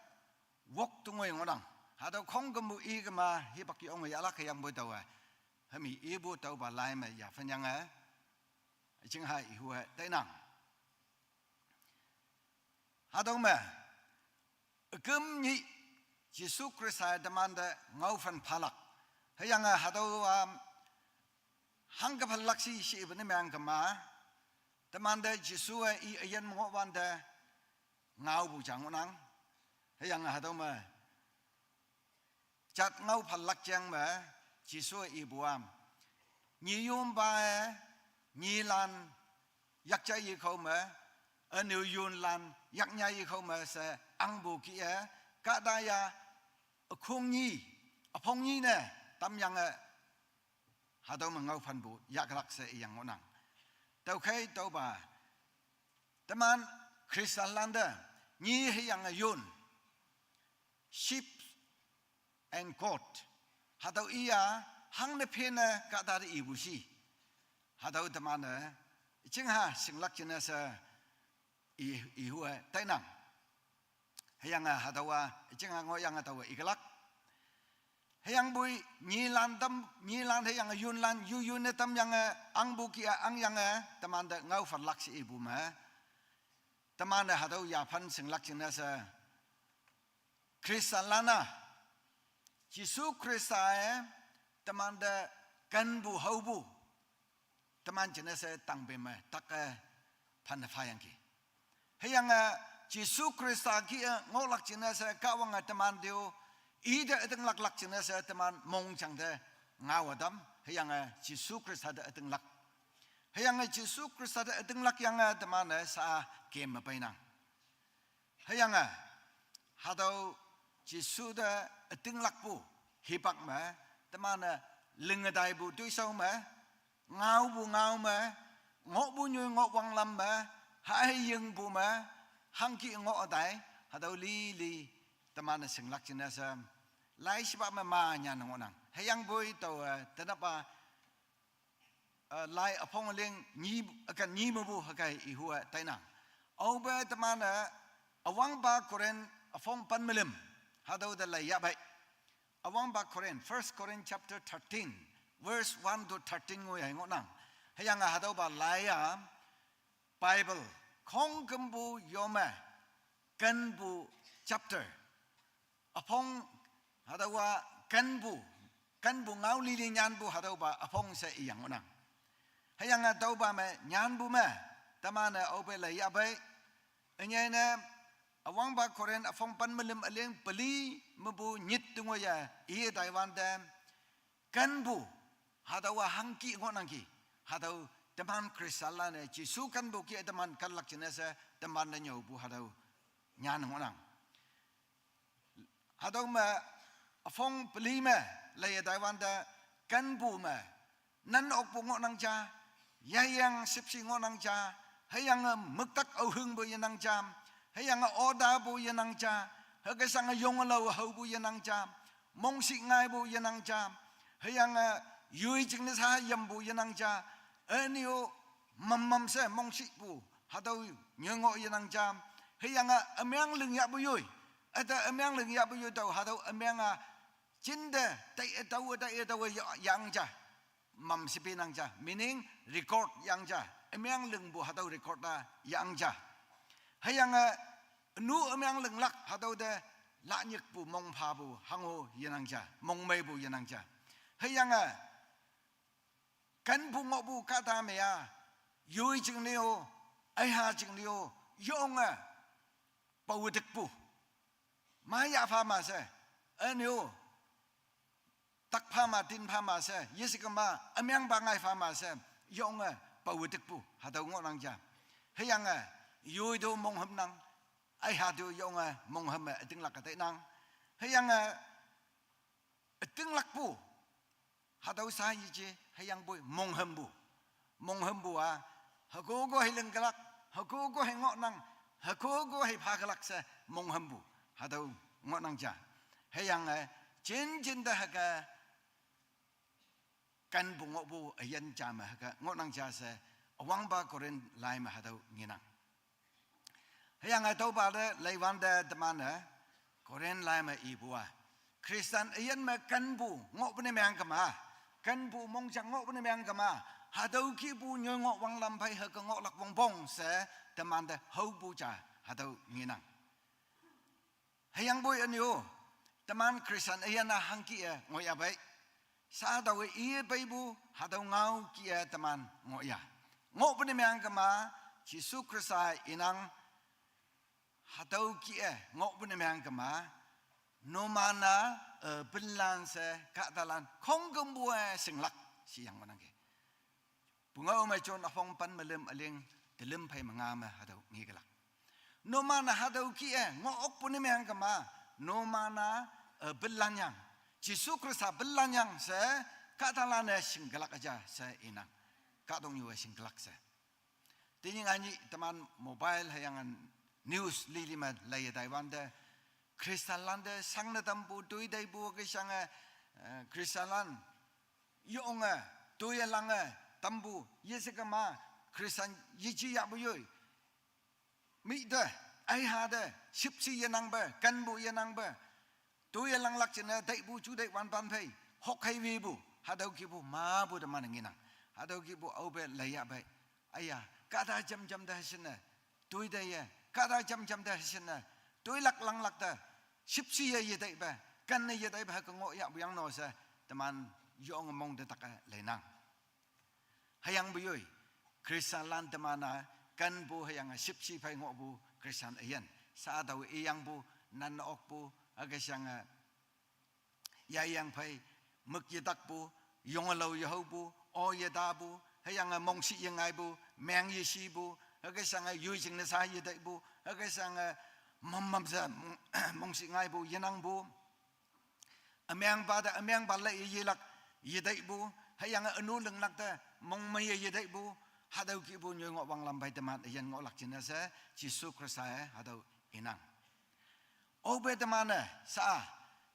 wok tungoi ngohnang. Hatüo khongkümpu i kema, hipak yonge yahlak hüyangpoi taowe. Hümi ipu tüopa lai me yaphanyange, chingha ihu-e tainang. Hatüo me, üküm nyih Jesu Khrista-e temante ngaophan phalak. Hüyange hatüowa, hangke phalak shi shepu ne meang kema, temante Jesu-e i üyin me ngohwante, ngaopu jang ngohnang. Hüyange hatüo me, jat ngao phalak jang me, Jesu-e ipu-a, nyiyompa-e, nyilan, yakja yekhao me, ünyo yonlan, yaknya yekhao me she, ahngpu kih-e, kahta ya, ükhong nyi, üpong nyi ne, tamyange, hatüo me ngaophanpu, yahlak she iyang ngohnang. Tüokhei tüopa, teman Christianlan te, nyi hüyange yon, sheep and goat. Hatüo iya, hangne phenne kahta te ipu shi. Hatüo teman-e, chingha shinglak jingne she, i, ihu-e tainang. Hüyange hatüowa, chingha ngohyange taowe ikelak. Hüyangpoi, nyilan tam, nyilan hüyange yonlan, yu yun ne tamyange, ahngpu kih-a ahngyange, temante ngaophalak she ipu me. Teman-e hatüo yaphan shinglak jingne she, Christianlan-a, Jesu Khrista-e, temante kenpu haopu, teman jingne she tangpe me take phanne phayangki. Hüyange Jesu Khrista kih-e ngohlak jingne she Kahwange teman te-o, ite ütinglaklak jingne she teman mongjang te ngaowe tam, hüyange Jesu Khrista te ütinglak. Hüyange Jesu Khrista te ütinglakyange teman-e sha-a kemme peinang. Hüyange, hatüo Jesu te ütinglakpu, hipak me, teman-e linge taipu toishao me, ngaopu ngao me, ngohpu nyoi ngohwanglam me, hahyingpu me, hangki ngoh tai, hatüo lili, teman-e shinglak jingne she, lai shipa me ma nyan ngohnang. Hüyangpoi taowe, tenapa, eh, lai üpong ling nyi, ükan nyi mepu hüke ihuwe tainang. Aope teman-e, üwangpa Korinth üpong pen me lüm, hatüo te lei yahpei. Üwangpa Korinth, First Corinth chapter thirteen, verse one to thirteen ngoiye ngohnang. Hüyange hatüopa lai-a, Bible, khongkümpu yome, kenpu chapter, üpong, hatüowa kenpu, kenpu ngao lili nyanpu hatüopa üpong she iyang ngohnang. Hüyange tüopa me nyanpu me, teman-e aope lei yahpei, ünyei ne, üwangpa Korinth üpong pen me lüm üleng peli mepu nyit te ngoiye, iye taiwante, kenpu, hatüowa hangki ngohnangki, hatüo teman Khristanlan-e Jesu kenpu kih-e teman kenlak jingne she, teman te nyüopu hatüo nyan ngohnang. Hatüo me, üpong peli me, leiye taiwante, kenpu me, nan okpu ngohnang ja, yayang shüpshe ngohnang ja, hüyange müktak aohingpu yenang ja, hüyange otapu yenang ja, hüke shange yonge lao haopu yenang ja, mongshih ngaipu yenang ja, hüyange yoi jingne sha yampu yenang ja, ünyo mammam she mongshihpu, hatüo nyoi ngoh yenang ja, hüyange ümeng ling yahpu yoi, üte ümeng ling yahpu yoi tao hatüo ümeng-a, jinte, tai-e taowe, tai-e taowe ya-, yang ja. Mam shepi nang ja, meaning record yang ja. Ümeng lingpu hatüo record-a yang ja. Hüyange, ünu ümeng linglak hatüo te lanyikpu mongphapu hango yenang ja, mongmeipu yenang ja. Hüyange, kenpu ngohpu kahta me-a, yoi jingne-o, aiha jingne-o, yonge, pawe tikpu. Ma yah pha ma she, ünyo, tak pha ma, tin pha ma she, yeshekema, ümengpa ngai pha ma she, yonge, pawe tikpu, hatüo ngohnang ja. Hüyange, yoi to monghümnang, aiha to yonge, monghüme ütinglak-e tainang. Hüyange, ütinglakpu, hatüo sha yeje, hüyangpoi monghümpu. Monghümpu-a, hükoko hei lingkelak, hükoko hei ngohnang, hükoko hei phakelak she monghümpu. Hatüo ngohnang ja. Hüyange, jinjinte hüke, kenpu ngohpu üyin ja me hüke ngohnang ja she, üwangpa Korinth lai me hatüo ngenang. Hüyange tüopa te leiwante teman-e, Korinth lai me ipu-a, Khristan üyin me kenpu ngohpu ne mengkema, kenpu mongjang ngohpu ne mengkema, hatüo kihpu nyoi ngoh wanglam phei hüke ngohlak wongpong she, temante haopu ja, hatüo ngenang. Hüyangpoi ünyo, teman Khristan üyin-a hangki-e ngohyahpei, sha taowe iye peipu hatüo ngao kih-e teman ngohya. Ngohpu ne mengkema, Jesu Khrista inang, hatüo kih-e ngohpu ne mengkema, numan-a, eh, pinlan she kahtalan khongkümpu-e shinglak, shiyang ngohnangki. Pungao me John üpong pen me lüm üleng, telüm phei me nga me hatüo ngekelak. Numan-a hatüo kih-e ngoh okpu ne mengkema, numan-a, eh, pinlan yang, Jesu Khrista pinlan yang she, kahtalan-e shingkelak ja she inang. Kahtoknyu-e shingkelak she. Tenyih-a nyih teman mobile hüyange news lili me leiye taiwante, Khristanlan te shangne tampu, toi teipu hüke shange, eh, Khristanlan yonge, toiye lange tampu, yeshekema, Khristan yeji yahpu yoi, mih te, aiha te, shüpshe yenangpe, kenpu yenangpe, toiye langlak jingne teipu ju tei wanpan phei, hok hei wepu, hatüo kihpu mapu teman ngenang. Hatüo kihpu aope leiyahpei. Aya, kahta jamjam te heshinne, toi teiye, kahta jamjam te heshinne, toilak langlak te, shüpshe ye yeteipe, kenne yeteipe hüke ngohyahpu yang no she, teman yonge mong te tak-e leinang. Hüyangpu yoi, Khristanlan teman-a, kenpu hüyange shüpshe phei ngohpu Khristan üyin. Sha taowe iyangpu, nan okpu, hüke shange, yayang phei, mük yetakpu, yonge lao yehaopu, o yetapu, hüyange mongshih yengaipu, meng yeshipu, hüke shange yoi jingne sha yeteipu, hüke shange mammam she mong-, mongshih ngaipu, yenangpu. Ümengpa te, ümengpa lei yelak, yeteipu, hüyange ünu linglak te, mongmeiye yeteipu, hatüo kihpu nyoi ngoh wanglam phei teman üyin ngohlak jingne she, Jesu Khrista-e, hatüo inang. Obe teman-e sa,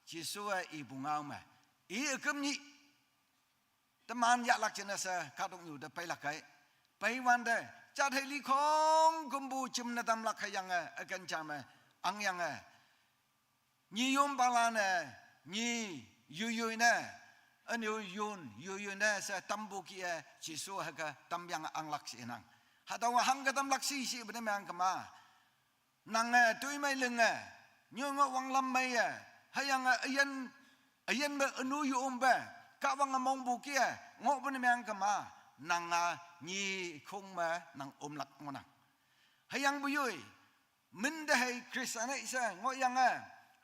Jesu-e ipu ngao me, i üküm nyih teman yahlak jingne she kahtoknyu te peilak kei. Pei wante, jat hei li khongkümpu jim ne tamlak hüyange üken ja me angyange, nyi yompalan-e, nyi yoiyoi ne, ünyu yun yoiyoi ne she tampu kih-e Jesu hüke tamyange anglak she inang. Hatüowa hangke tamlak shi shepu ne meang kema, nange toimei linge, nyoi ngoh wanglam meiye, hüyange üyin, üyin me ünu yompe, Kahwange mongpu kih-e ngohpu ne meang kema, nanga nyi khong me nang omlak ngohnang. Hüyangpu yoi, min te hei Christian-e she ngohyange,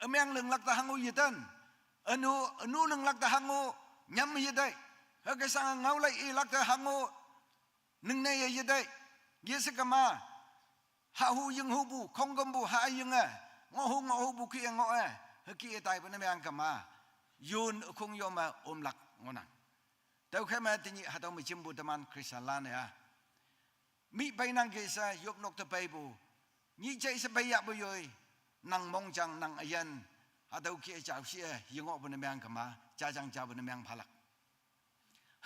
ümeng linglak te hango yeten, ünu, ünu linglak te hango nyam yetei, hüke shange ngaolai ilak te hango ningneye yetei, yeshe kema, hahu yinghupu khongkümpu hayinge, ngohhu ngohhupu kih-e ngoh-e, hükih-e taipu ne meang kema, yun ükhong yo me omlak ngohnang. Tüokhei me tenyih hatüo me jimpu teman Christianlan-e a, mih peinang kih she yopnok te peipu, nyih jai she peiyahpu yoi, nang mongjang nang üyin, hatüo kih-e jao shi-e yengohpu ne meang kema, jajang japu ne meang phalak.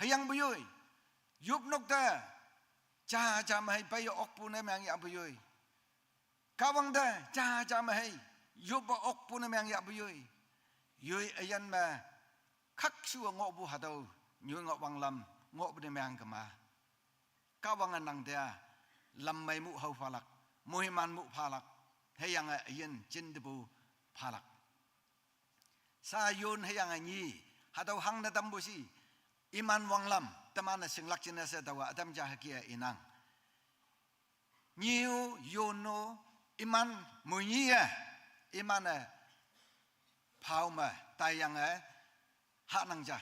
Hüyangpu yoi, yopnok te, ja ja me hei peiye okpu ne meang yahpu yoi, Kahwang te ja ja me hei yoppe okpu ne meang yahpu yoi, yoi üyin me khakshu-e ngohpu hatüo, nyoi ngoh wanglam ngohpu ne meang kema, Kahwange nang te-a lam mei mu hao phalak, moiman mu phalak, hüyange üyin jintepu phalak. Sa yun hüyange nyi, hatüo hangne tampu shi, iman wanglam teman-e shinglak jingne she taowa ütam ja hüke inang. Nyi-o, yun-o, iman moinyi-e, iman-e phao me taiyange hahnang ja.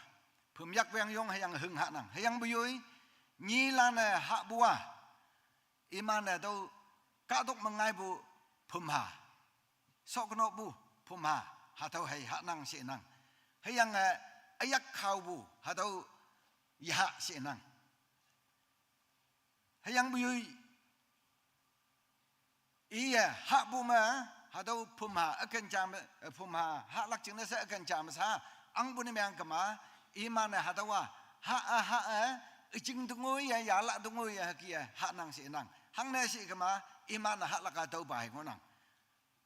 Phümyak weangyong hüyange hüng hahnang. Hüyangpu yoi, nyilan-e hahpu-a, iman-e tüo kahtok me ngaipu phümha, shoknopu phümha, hatüo hei hahnang she inang. Hüyange üyak khaopu hatüo yehah she inang. Hüyangpu yoi, iye hahpu me, hatüo phümha üken ja me, eh, phümha hahlak jingne she üken ja me sa angpu ne meang kema, iman-e hatüowa ha-e ha-e, üjing te ngoiye, yahlak te ngoiye hüke-e hahnang she inang. Hangne she kema, iman-e hahlak-a tüopa hei ngohnang.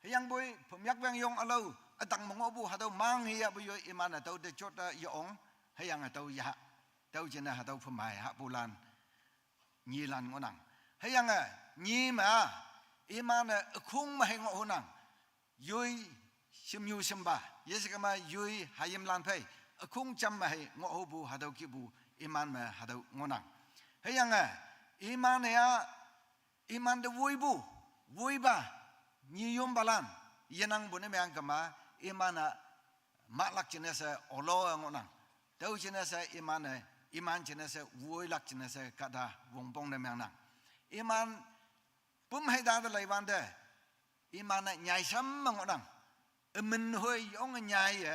Hüyangpoi phümyak weangyong ülao, ütang me ngohpu hatüo mang hiyahpu yoi iman-e tüo te jot-e yeong, hüyange tüo yehah, tüo jingne hatüo phümha hei hahpulan, nyilan ngohnang. Hüyange nyi me-a, iman-e ükhong me hei ngoh hunang, yoi shimnyu shimpa, yeshe kema yoi hayimlan phei, ükhong jam me hei ngohhupu hatüo kihpu, iman me hatüo ngohnang. Hüyange iman-e-a, iman te woipu, woipa, nyi yompalan yenangpu ne meang kema, iman-e mahlak jingne she olo ngohnang. Tüo jingne she iman-e, iman jingne she woilak jingne she kahta wongpong ne meangnang. Iman püm hei ta te leiwante, iman-e nyai sham me ngohnang. Ümin hoi yonge nyaiye,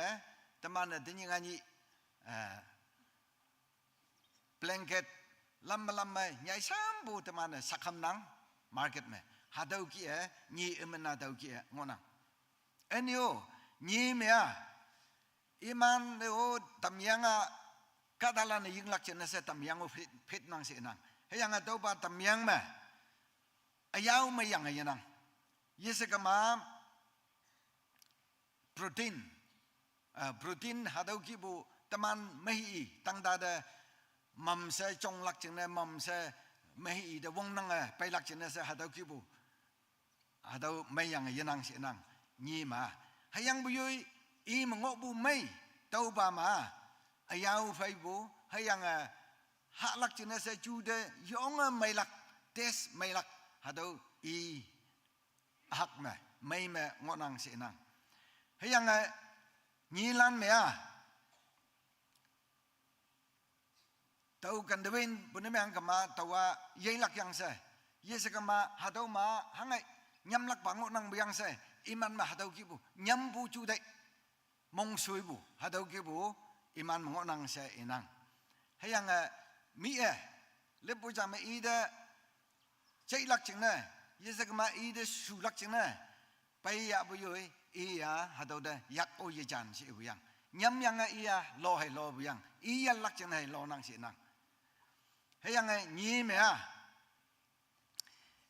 teman-e tenyih nganyih, eh, blanket, lam me lam me nyai shampu teman-e sakham nang, market me. Hatüo kih-e, nyi ümin hatüo kih-e ngohnang. Ünyu, nyi me-a, iman-e-o tamyang-a, kahtalan-e yinglak jingne she tamyang-o phit, phit nang she nang. Hüyange tüopa tamyang me, üyao meiyange yenang. Yeshe kema, protein, ah, protein hatüo kihpu teman mehi, tangta te mamshe jonglak jingne, mamshe mehi te wongnange peilak jingne she hatüo kihpu, hatüo meiyange yenang she nang, nyi me-a. Hüyangpu yoi, i me ngohpu mei, tüopa me-a, üyao pheipu, hüyange hahlak jingne she ju te yonge meilak, taste meilak, hatüo i hak me, mei me ngohnang she nang. Hüyange nyilan me-a, tüo kantewenpu ne meang kema taowa yeilak yang she. Yeshe kema hatüo me hanghe nyamlakpa ngohnangpu yang she, iman me hatüo kihpu nyampu ju tei, mongshuipu hatüo kihpu, iman me ngohnang she inang. Hüyange mih-e, lippu ja me i te jeilak jingne, yeshe kema i te shulak jingne, peiyahpu yoi, Iya, hatüo te yak-o yejan she ipu yang. Nyam yange iya, lo hei lopu yang. Iya lak jingne hei lonang she nang. Hüyange nyi me-a.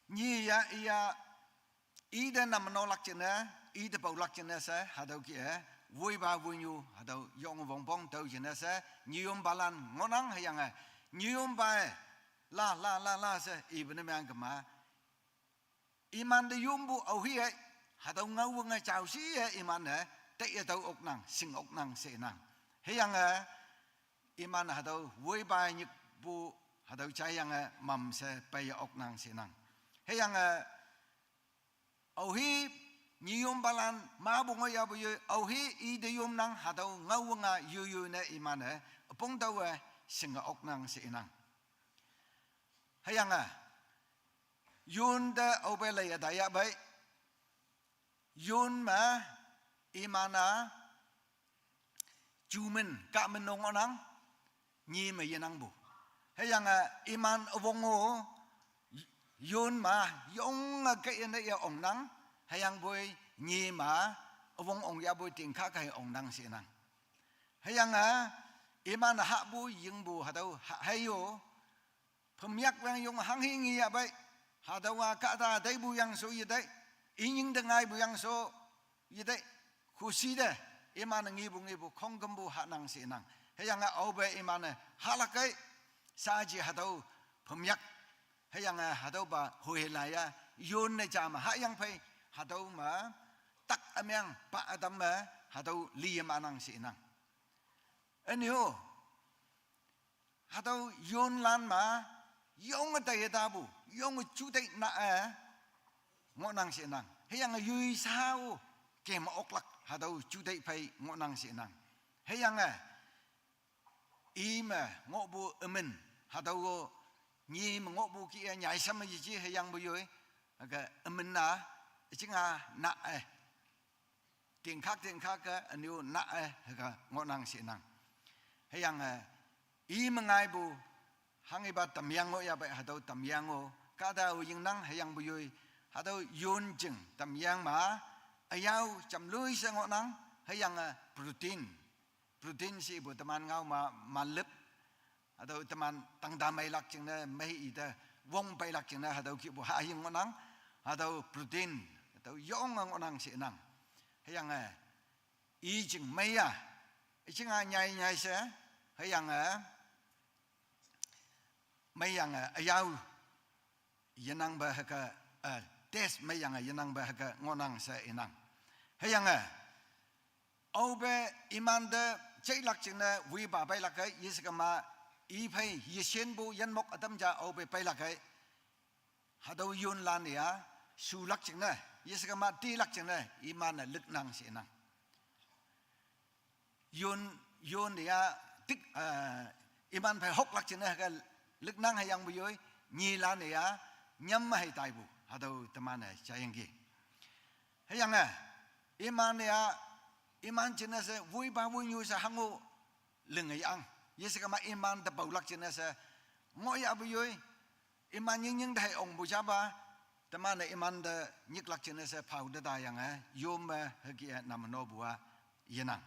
Nyi ya, iya, ite nam nolak jingne, ite paolak jingne she, hatüo kih-e, woipa woinyu, hatüo yong wongpong tüo jingne she, nyiyonpalan ngohnang hüyange, nyiyonpa-e, la, la, la, la she, ipu ne meang kema. Iman te yonpu aohi-e, hatüo ngao wünge jao shi-e iman-e, taiye tao oknang, shing oknang she nang. Hüyange, iman hatüo woipa nyikpu hatüo jaiyange mamshe peiye oknang she nang. Hüyange, aohi nyiyonpalan mapu ngoiyapu yoi, aohi ite yomnang hatüo ngao wünga yoyoi ne iman-e, üpong taowe shinge oknang she nang. Hüyange, yonte aope leiye tayahpei. Yon me, iman-a, jumin, kahmin nong ngohnang, nyi me yenangpu. Hüyange, iman üwong-o, yon me, yonge keiye ne ye ongnang, hüyangpoi, nyi me, üwong ongyahpoi tingkah kei ongnang she nang. Hüyange, iman hahpu yingpu hatüo ha-, hei-o, phümyak wang yong hanghi ngeyahpei, hatüowa kahta teipu yangsho yetei, inying te ngaipu yangsho yetei, khushi te, iman-e ngepu ngepu khongkümpu hahnang she nang. Hüyange aope iman-e hahlak kei, saji hatüo phümyak, hüyange hatüopa hoilaiya, yonne ja me hahyang phei, hatüo me, tak ümeng pa ütam me, hatüo liye manang she nang. Ünyo, hatüo yonlan me, yonge taiye tapu, yonge juteih na-e, ngohnang she nang. Hüyange yoi sha-o, keme oklak, hatüo juteih phei ngohnang she nang. Hüyange, i me ngohpu ümin, hatüo-o, nyi me ngohpu kih-e nyai sham me yeji hüyangpu yoi, hüke ümin-a, üjinga na-e. Tingkak tingkak-e, ünyo na-e, hüke ngohnang she nang. Hüyange, i me ngaipu, hanghipa tamyang ngohyahpei hatüo tamyang-o, kahta-o yingnang hüyangpu yoi, hatüo yon jing tamyang me, üyao jamloi she ngohnang, hüyange protein. Protein she ipu teman ngao me manlüp. Hatüo teman tangta meilak jingne, mei ite, wong peilak jingne, hatüo kihpu haying ngohnang, hatüo protein, hatüo yonge ngohnang she nang. Hüyange, i jing mei-a, i jing-a nyai nyai she, hüyange, meiyange, üyao, yenangpe hüke, eh, test meiyange yenangpe hüke ngohnang she inang. Hüyange, aope imante jeilak jingne woipa peilak kei, yeshekema, i phei yeshinpu yinmok ütam ja aope peilak kei, hatüo yonlan-e-a, shulak jingne, yeshekema tilak jingne, iman-e liknang she inang. Yon, yon-e-a, tik, eh, iman phei hoklak jingne hüke liknang hüyangpu yoi, nyilan-e-a, nyam me hei taipu, hatüo teman-e jaiyangki. Hüyange, iman-e-a, iman jingne she, woipa woinyu she hango linge yang. Yeshekema iman te paolak jingne she, ngohyahpu yoi, iman nyingying te hei ongpu japa, teman-e iman te nyiklak jingne she phao te tayange, yom me hüke-e nam nopu-a yenang.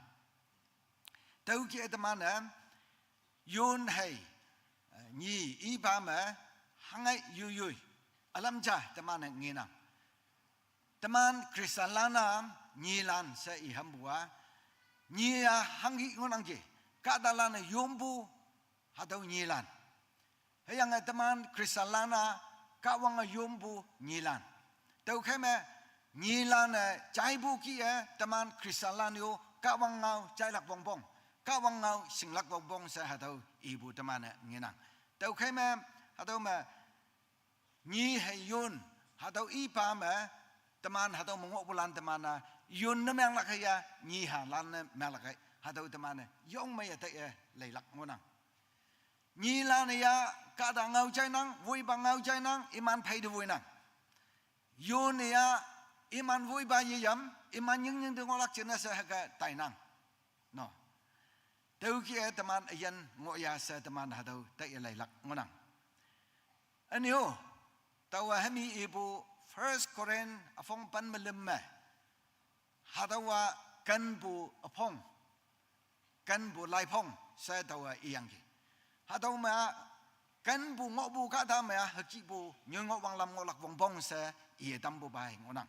Tüokih-e teman-e, yon hei, eh, nyi ipa me, hangai yoiyoi, ülam ja teman-e ngenang. Teman Christianlan-a nyilan she ihampu-a, nyi-a hanghi ngohnangki, kahtalan-e yonpu, hatüo nyilan. Hüyange teman Christianlan-a Kahwange yonpu nyilan. Tüokhei me nyilan-e jaipu kih-e teman Christianlan-o Kahwang ngao jailak wongpong, Kahwang ngao shinglak wongpong she hatüo ipu teman-e ngenang. Tüokhei me, hatüo me, nyi hei yon, hatüo ipa me, teman hatüo me ngohpulan teman-a, yon ne menglak hei ya, nyi halan ne menglak hei, hatüo teman-e yong meiye taiye leilak ngohnang. Nyilan-e ya, kahta ngao jainang, woipa ngao jainang, iman phei te woinang. Yon-e ya, iman woipa yeyam, iman nyingying te ngohlak jingne she hüke tainang. No. Tüokih-e teman üyin ngohya she teman hatüo taiye leilak ngohnang. Ünyo, taowa hemi ipu First Corinth üpong pen me lüm me, Hatüowa kenpu üpong, kenpu laiphong she taowe iyangki. Hatüo me-a kenpu ngohpu kahta me-a hükihpu nyoi ngoh wanglam ngohlak wongpong she iye tampu pai ngohnang.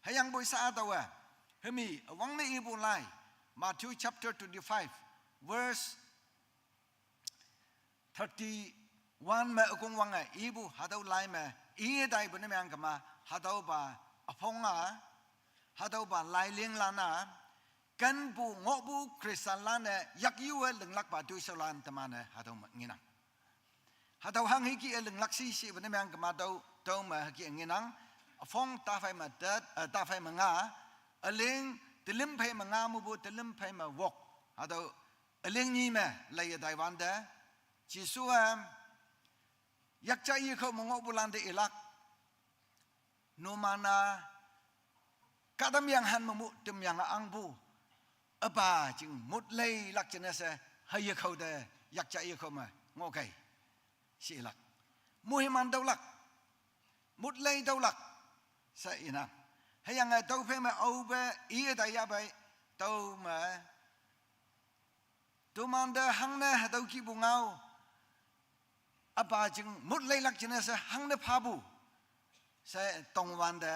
Hüyangpoi sha taowe, hümi üwangne ipu lai, Matthew chapter twenty-five, verse thirty-one me ükongwange ipu hatüo lai me, iye taipu ne meang kema, hatüopa üpong-a, hatüopa lailinglan-a, kenpu ngohpu Christianlan-e yakyuwe linglakpa toishaolan teman-e hatüo me ngenang. Hatüo hanghe kih-e linglak shi shepu ne meang kema tüo, tüo me hüke ngenang, üpong taphei me tet, eh, taphei me nga, üling telim phei me nga mepu telim phei me wok. Hatüo üling nyi me leiye taiwante, Jesu-e, yakja yekao me ngohpulante ilak, numan-a, kahtamyenghan me mu tümyange angpu, üpa jing mot leilak jingne she, hüyekao te, yakja yekao me ngohkei, she ilak. Moiman tüolak, mot lei tüolak, she inang. Hüyange tüophei me aope iye taiyahpei, tüo me tomante hangne hatüo kihpu ngao, üpa jing mot leilak jingne she hangne phapu she tongwante,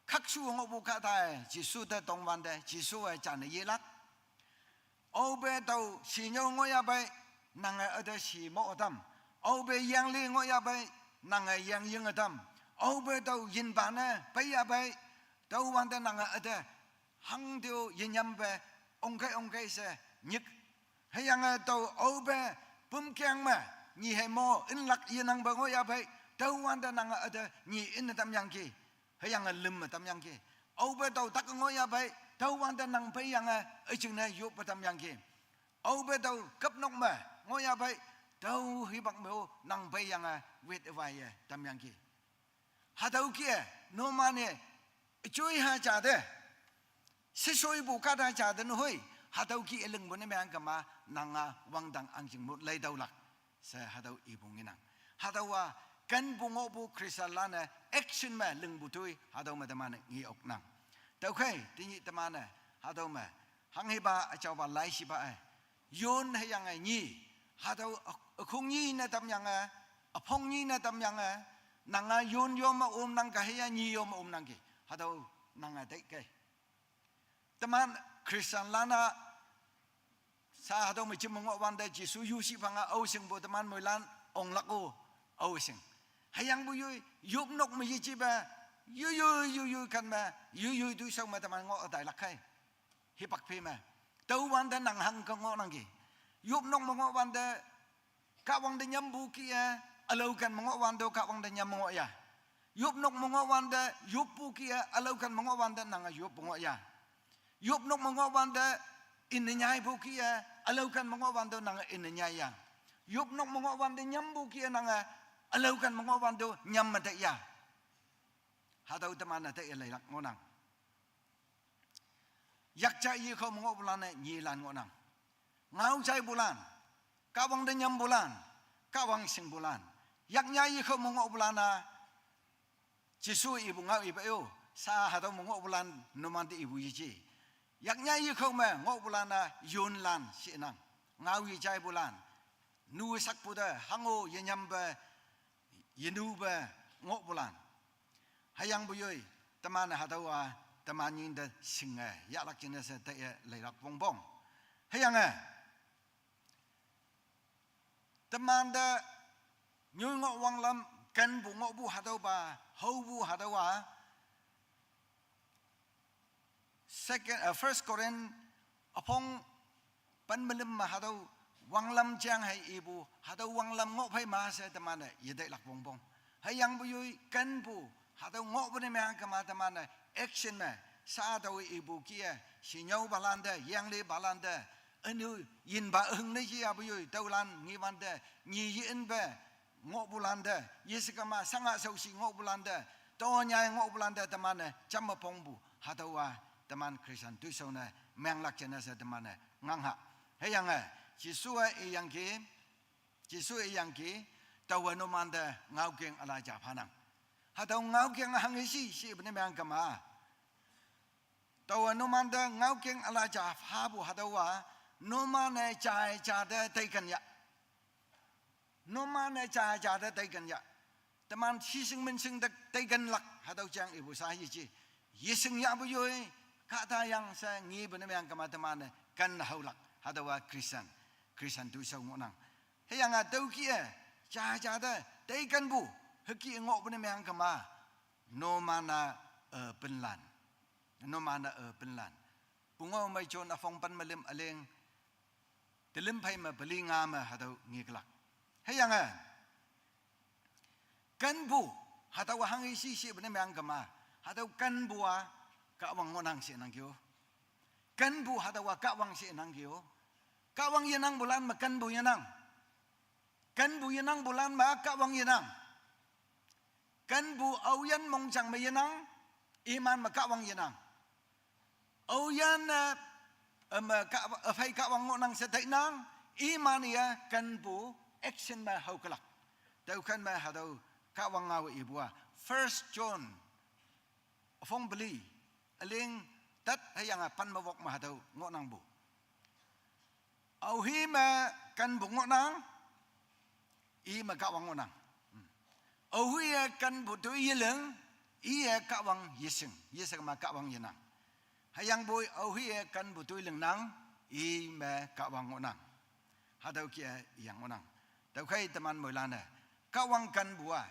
khakshu ngohpu kahtae Jesu te tongwante, Jesu-e jane yelak. Aope tao shinyüo ngohyahpei, nange üte shi mo ütam. Aope yengli ngohyahpei, nange yengying ütam. Aope tao yinpa ne peiyahpei, tüowante nange üte hangtüo yenyampe ongkei ongkei she nyik. Hüyange tao aope pümkeng me nyi hei mo inlak yenangpe ngohyahpei, tüowante nange üte nyi inne tamyangki. Hüyange lüm me tamyangki. Aope tao tak ngohyahpei, tüowante nang peiyange üjingne yoppe tamyangki. Aope tao küpnok me ngohyahpei, tüo hipak me-o nang peiyange wit üwaiye tamyangki. Hatüo kih-e, numan-e, üjoi ha ja te, sheshoipu kahta ja te nehoi, hatüo kih-e lingpu ne meang kema, nanga wangdang ahngjing mot lei tüolak, she hatüo ipu ngenang. Hatüowa kenpu ngohpu Christianlan-e action me lingpu toi, hatüo me teman-e nge oknang. Tüokhei tenyih teman-e, hatüo me, hanghepa üjaopa laishipa-e, yon hüyange nyi, hatüo ü-, ükhong nyi ne tamyange, üpong nyi ne tamyange, nanga yon yo me omnang ka hüya nyi yo me omnangki, hatüo nange taikei. Teman Christianlan-a, sha hatüo me jim me ngohwante Jesu yu shiphange aoshingpu teman moilan onglak-o, aoshing. Hüyangpu yoi, yopnok me yejipe, yoi yoi yoi yoi kan me, yoi yoi toishao me teman ngoh ütailak khei. Hipak phi me, tüowante nang hangke ngohnangki. Yopnok me ngohwante, Kahwang te nyampu kih-e, ülao ken me ngohwante Kahwang te nyam me ngohya. Yopnok me ngohwante yoppu kih-e, ülao ken me ngohwante nange yoppu ngohya. Yopnok me ngohwante inne nyaipu kih-e, ülao ken me ngohwante nange inne nyaiya. Yopnok me ngohwante nyampu kih-e nange, ülao ken me ngohwante nyam me taiya. Hatüo teman-e taiye leilak ngohnang. Yakja yekao me ngohpulan-e nyilan ngohnang. Ngao jaipulan, Kahwang te nyampulan, Kahwang shingpulan. Yaknya yekao me ngohpulan-a, Jesu ipu ngao ipa-o, sha hatüo me ngohpulan numante ipu yeji. Yaknya yekao me ngohpulan-a yonlan shinang. Ngao yejaipulan, nu sakpu te hango yenyampe, yenupe ngohpulan. Hüyangpu yoi, teman hatüowa, teman nying te shinge yahlak jingne she taiye leilak wongpong. Hüyange, temante nyoi ngoh wanglam kenpu ngohpu hatüopa, haopu hatüowa, Second, uh, First Corinth üpong pen me lüm me hatüo wanglam jang hei ipu, hatüo wanglam ngoh phei ma she teman-e yeteilak wongpong. Hüyangpu yoi kenpu, hatüo ngohpu ne meang kema teman-e action me, sha tao ipu kih-e, shinyüopalante, yanglipalante, ünu yinpa ühing ne yeyapu yoi, tüolan ngewante, nyi yinpe, ngohpulante, yeshikema shanga shaoshi ngohpulante, tonyai ngohpulante teman-e jamme pongpu, hatüowa teman Christian toishao ne menglak jingne she teman-e ngangha. Hüyange, Jesu-e iyangki, Jesu iyangki, taowe numante ngaokeng üla ja phanang. Hatüo ngaokeng hanghe shi, shipu ne meang kema, Taowa numan te ngaokeng üla ja phapu hatüowa, numan-e ja ja te teiken ya. Numan-e ja ja te teiken ya. Teman shishing minshing te teikenlak hatüo jang ipu sa yeji. Yeshing yahpu yoi, kahta yang she ngepu ne meang kema teman-e ken haolak. Hatüowa Christian, Christian toishao ngohnang. Hüyange tüokih-e, ja ja te teikenpu, hükih ngohpu ne meang kema, numan-a, eh, pinlan. Numan-a, eh, pinlan. Pungao mei John üpong pen me lüm üleng, telim phei me peli nga me hatüo ngeklak. Hüyange, kenpu, hatüowa hanghe shi shepu ne meang kema, hatüo kenpu-a Kahwang ngohnang she nangkeo. Kenpu hatüowa Kahwang she nangkeo. Kahwang yenangpulan me kenpu yenang. Kenpu yenangpulan me Kahwang yenang. Kenpu aoyin mongjang me yenang, iman me Kahwang yenang. Aoyin, eh, eh, me Kah-, eh, phei Kahwang ngohnang she tainang, iman-e kenpu action me haokelak. Tüoken me hatüo Kahwang ngao ipu-a, First John, üpong peli, üleng tet hüyange pen me wok me hatüo ngohnangpu. Aohi me kenpu ngohnang, i me Kahwang ngohnang. Hmm. Aohi-e kenpu toi yeling, iye Kahwang yeshing, yeshing me Kahwang yenang. Hüyangpoi aohi-e kenpu toi lingnang, i me Kahwang ngohnang. Hatüo kih-e iyang ngohnang. Tüokhei teman moilan-e, Kahwang kenpu-a,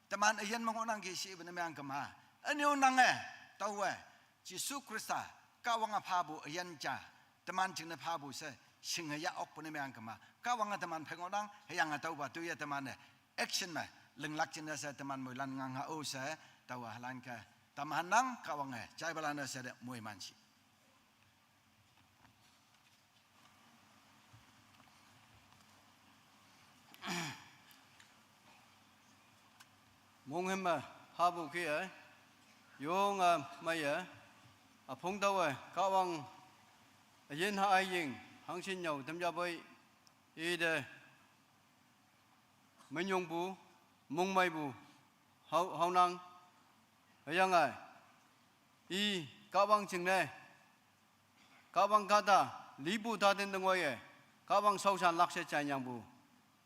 teman üyin me ngohnangki shepu ne meang kema, ünyu nange, taowe, Jesu Khrista, Kahwange phapu üyin ja, teman jingne phapu she, shinge yah okpu ne meang kema, Kahwange teman phei ngohnang, hüyange tüopa toiye teman-e action me linglak jingne she teman moilan ngang ha-o she, taowa hülan ke tamhannang. Kahwange jaipalan-e she te moiman shi. Monghüm me hapu kih-e, yonge meiye, üpong taowe Kahwang üyin ha-i ying, hangshin nyüo tamyapoi, ite minyongpu, mongmeipu, hao, haonang, hüyange, i Kahwang jingne, Kahwang kahta, lipu tatin te ngoiye, Kahwang shaoshan lakshe janyangpu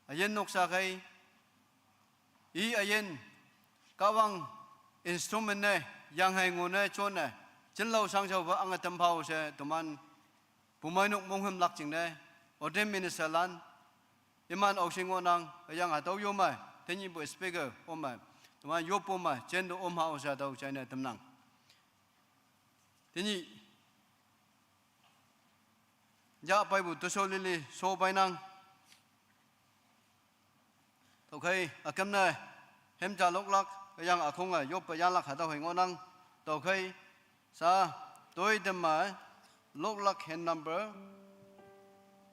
üyin noksa khei, i üyin, Kahwang instrument ne, yanghei ngone jonne, jinlao shangshaopa ange tamphao she teman, pumeinok monghümlak jingne, ordained ministerlan, iman aoshing ngohnang, hüyange hatüo yo me, tenyihpu speaker ome, teman yoppu me jente om ha-o she hatüo jaine tamnang. Tenyih, yah peipu toshao lili sho peinang. Tüokhei, üküm ne, hem ja loklak, hüyange ükhonge yoppe yanlak hatüo hei ngohnang. Tüokhei, sa, toi teme, loklak hand number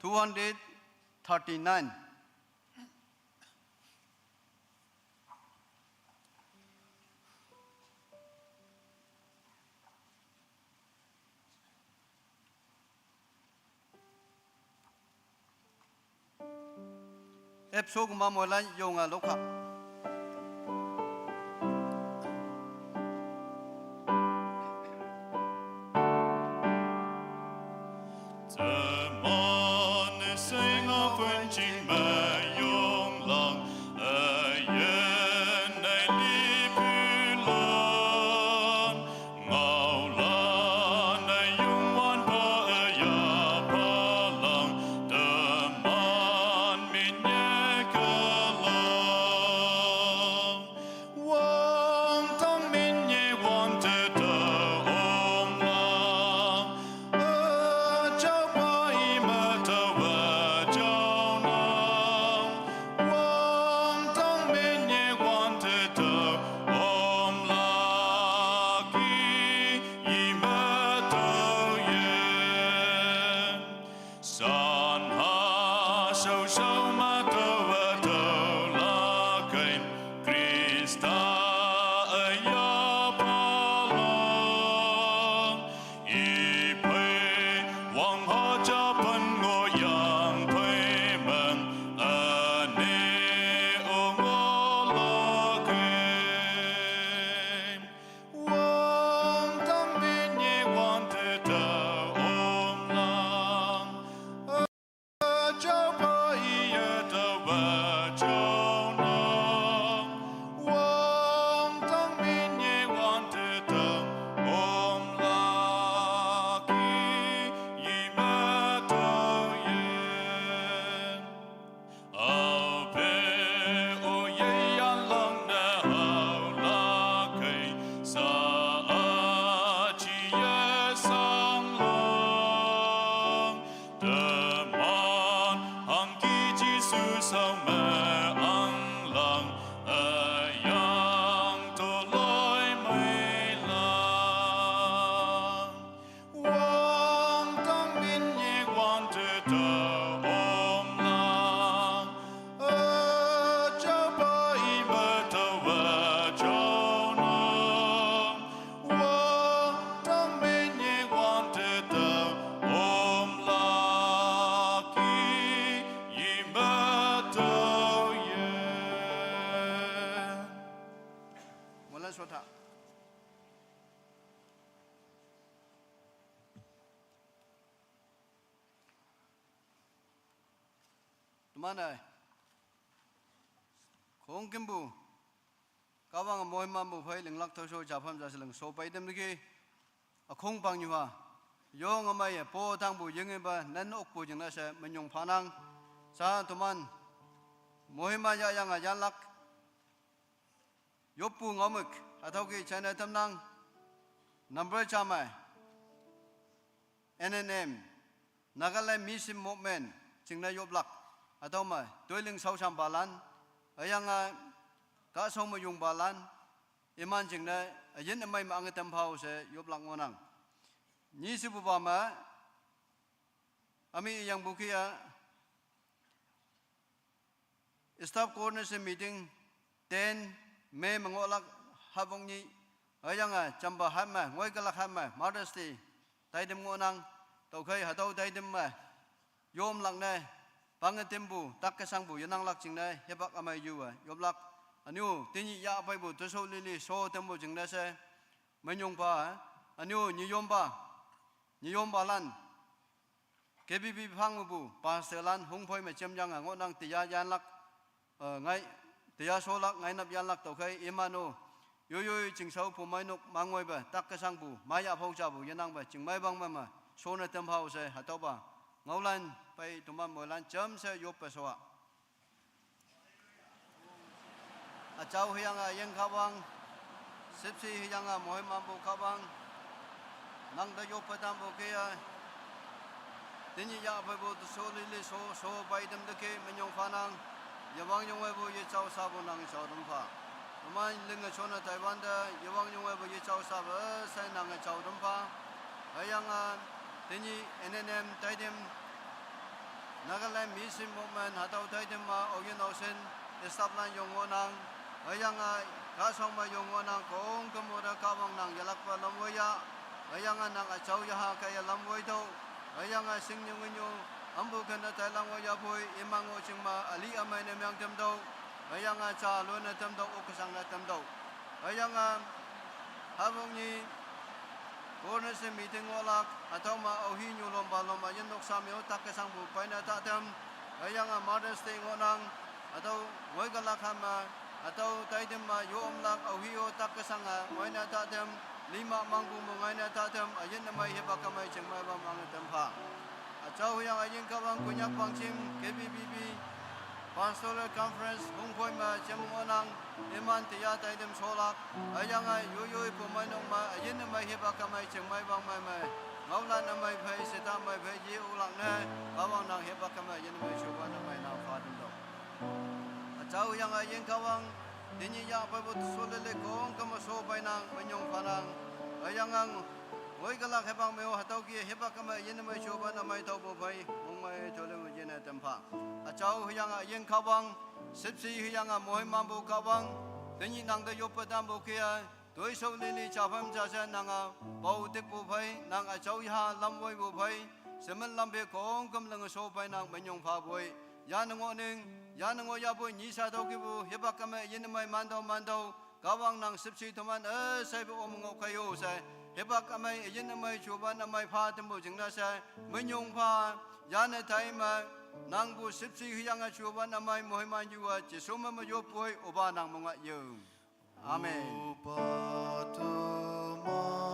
two hundred thirty-nine. Epso kema moilan yonge lokha. Teman-e shinge pünjing me yonglang, üyin-e lipülan, ngaolan-e Youngwanpa üyapalan, teman minyeh kelang. Wangdang minyeh wante tüo omlang, üjaopa ime taowe jaonang. Wangdang minyeh wante tüo omlak i, ime tüoye. Shanha shaoshao me taowe tüolak kei, Khrista üyapalan. Ipei wangha ja pen ngohyang pei men, üne-o ngohlak kei. Wangdang minyeh wante Tau me ang lang, a yang to loi mei lang. Wang tang min yi wang te tau om lang. A chau pa i me tau a chau nong. Wang tang min yi wang te tau om lak i yi me tau ye. Molan sota. Teman ai. Khong kimbu. Kawang mohima bu phai linglak thau so japam ja selang so pai dem lagi. A khong pang yu ha. Yo ngamai ya po tang bu yeng ba nan ok bu jeng na se menyong phanang. Sa teman. Mohima ya yang a yan lak. Yop bu ngau mek. Atau ki channel tam nang. Number chamai. N N M, Nagaland Mission Movement, chingna yoplak, atau ma, toiling sau sam balan, ayang a, ka sau ma yung balan, iman chingna, ayin amai ma ang tem phau se yoplak ngonang. Ni si bu ba ma, ami yang bukia, Staff coordination meeting ten May mengolak habong ni ayang a chamba hatma ngoi kalak hatma Mother's Day taidem ngonang taukhai hatau taidem ma yom lak ne pangetem bu tak kesang bu yenang lak ching ne hebak amai yu a yom lak aniu tinyi ya apai bu teso lili so tem bu ching ne se menyong pa aniu nyi yom pa nyi yom pa lan K B B phang bu pastor lan hung phoi ma chem jang a ngonang tiya yan lak, eh, ngai, tiya so lak, ngai nap yan lak tau khai, imano, yo yo ching sau pu mai nuk mangoi ba, tak kesang bu, maya phau cha bu, yenang ba, ching mai bang ma ma, so na tem phau se, hatau ba, ngau lan, pai tuman moi lan, chem se, yop pa so a. Achau hiang a yeng kabang, sipsi hiang a mohoi mambu kabang, nang da yo padam bu ke a, tinyi ya pai bu tu so lili so, so pai dem de ke menyong phanang, yawang yong wai bu ye chau sa bu nang chau dum pha. Teman ling a chona Taiwan da, yawang yong wai bu ye chau sa bu, sai nang chau dum pha. Hiang a, tinyi N N M, Taidim, Nagaland Mission Movement hatau taidem ma oyin osen staff lan yong ngonang, ayang a kasong ma yong ngonang kong kemo da kawang nang yalak pa lam waya, ayang a nang achau yaha kaya lam wai tau, ayang a sing nyung nyu, ambu kena tai lang waya bui, imang o ching ma ali amai ne myang tem tau, ayang a cha lo na tem tau, o kesang na tem tau, ayang a habong ni Coordination meeting ngolak, atau ma auhi nyu lom ba lom ma yin nok sam yo tak kesang bu pai na ta tem. Ayang a Mother's Day ngonang, atau ngoi galak hama, atau taidem ma yo om lak auhi yo tak kesang a ngoi na ta tem. Lima mang bu mo ngai na ta tem, ayin na mai hebak kamai cheng mai ba mang tem pha. Achau yang ayin kawang kunyak pangchim, K B B B, Pastoral Conference, hung phoi ma chem ngonang, iman tiya taidem solak, ayang a yuyui pumai nong ma, ayin amai hebak amai cheng mai bang mai mai, ngau lan amai phai, seta amai phai, ye ulak ne, kawang nang hebak amai, ayin amai chuba nang mai nang fa dem dok. Achau yang ayin kawang, tinyi yang pai bu tu so lele kong kama so pai nang, menyong phanang, ayang ang, ngoi galak hebak meo hatau ki hebak amai, ayin amai chuba nang mai tau bu phai, mong mai tole mu yin a tem pha. Achau hiang a yin kawang, sipsi hiang a mohi mambu kawang, tinyi nang da yop padam bu kia, toi sau lili cha pham cha sa nang a, pau tik bu phai, nang achau yaha lam wai bu phai, semen lam be kong kam lang so phai nang menyong pha bui, ya nang o ning, ya nang o ya bui, nyi sa tau ki bu, hebak amai, ayin amai mandau mandau, kawang nang sipsi tuman, eh, sai bu om ngok kayo sa, hebak amai, ayin amai, chuban amai pha tem bu jing na sa, menyong pha, ya na tai ma, nang bu sipsi hiang a chuban amai, mohi man yu a, Jisu ma ma yo pui, uba nang mong a yo. Amen. Upa tu ma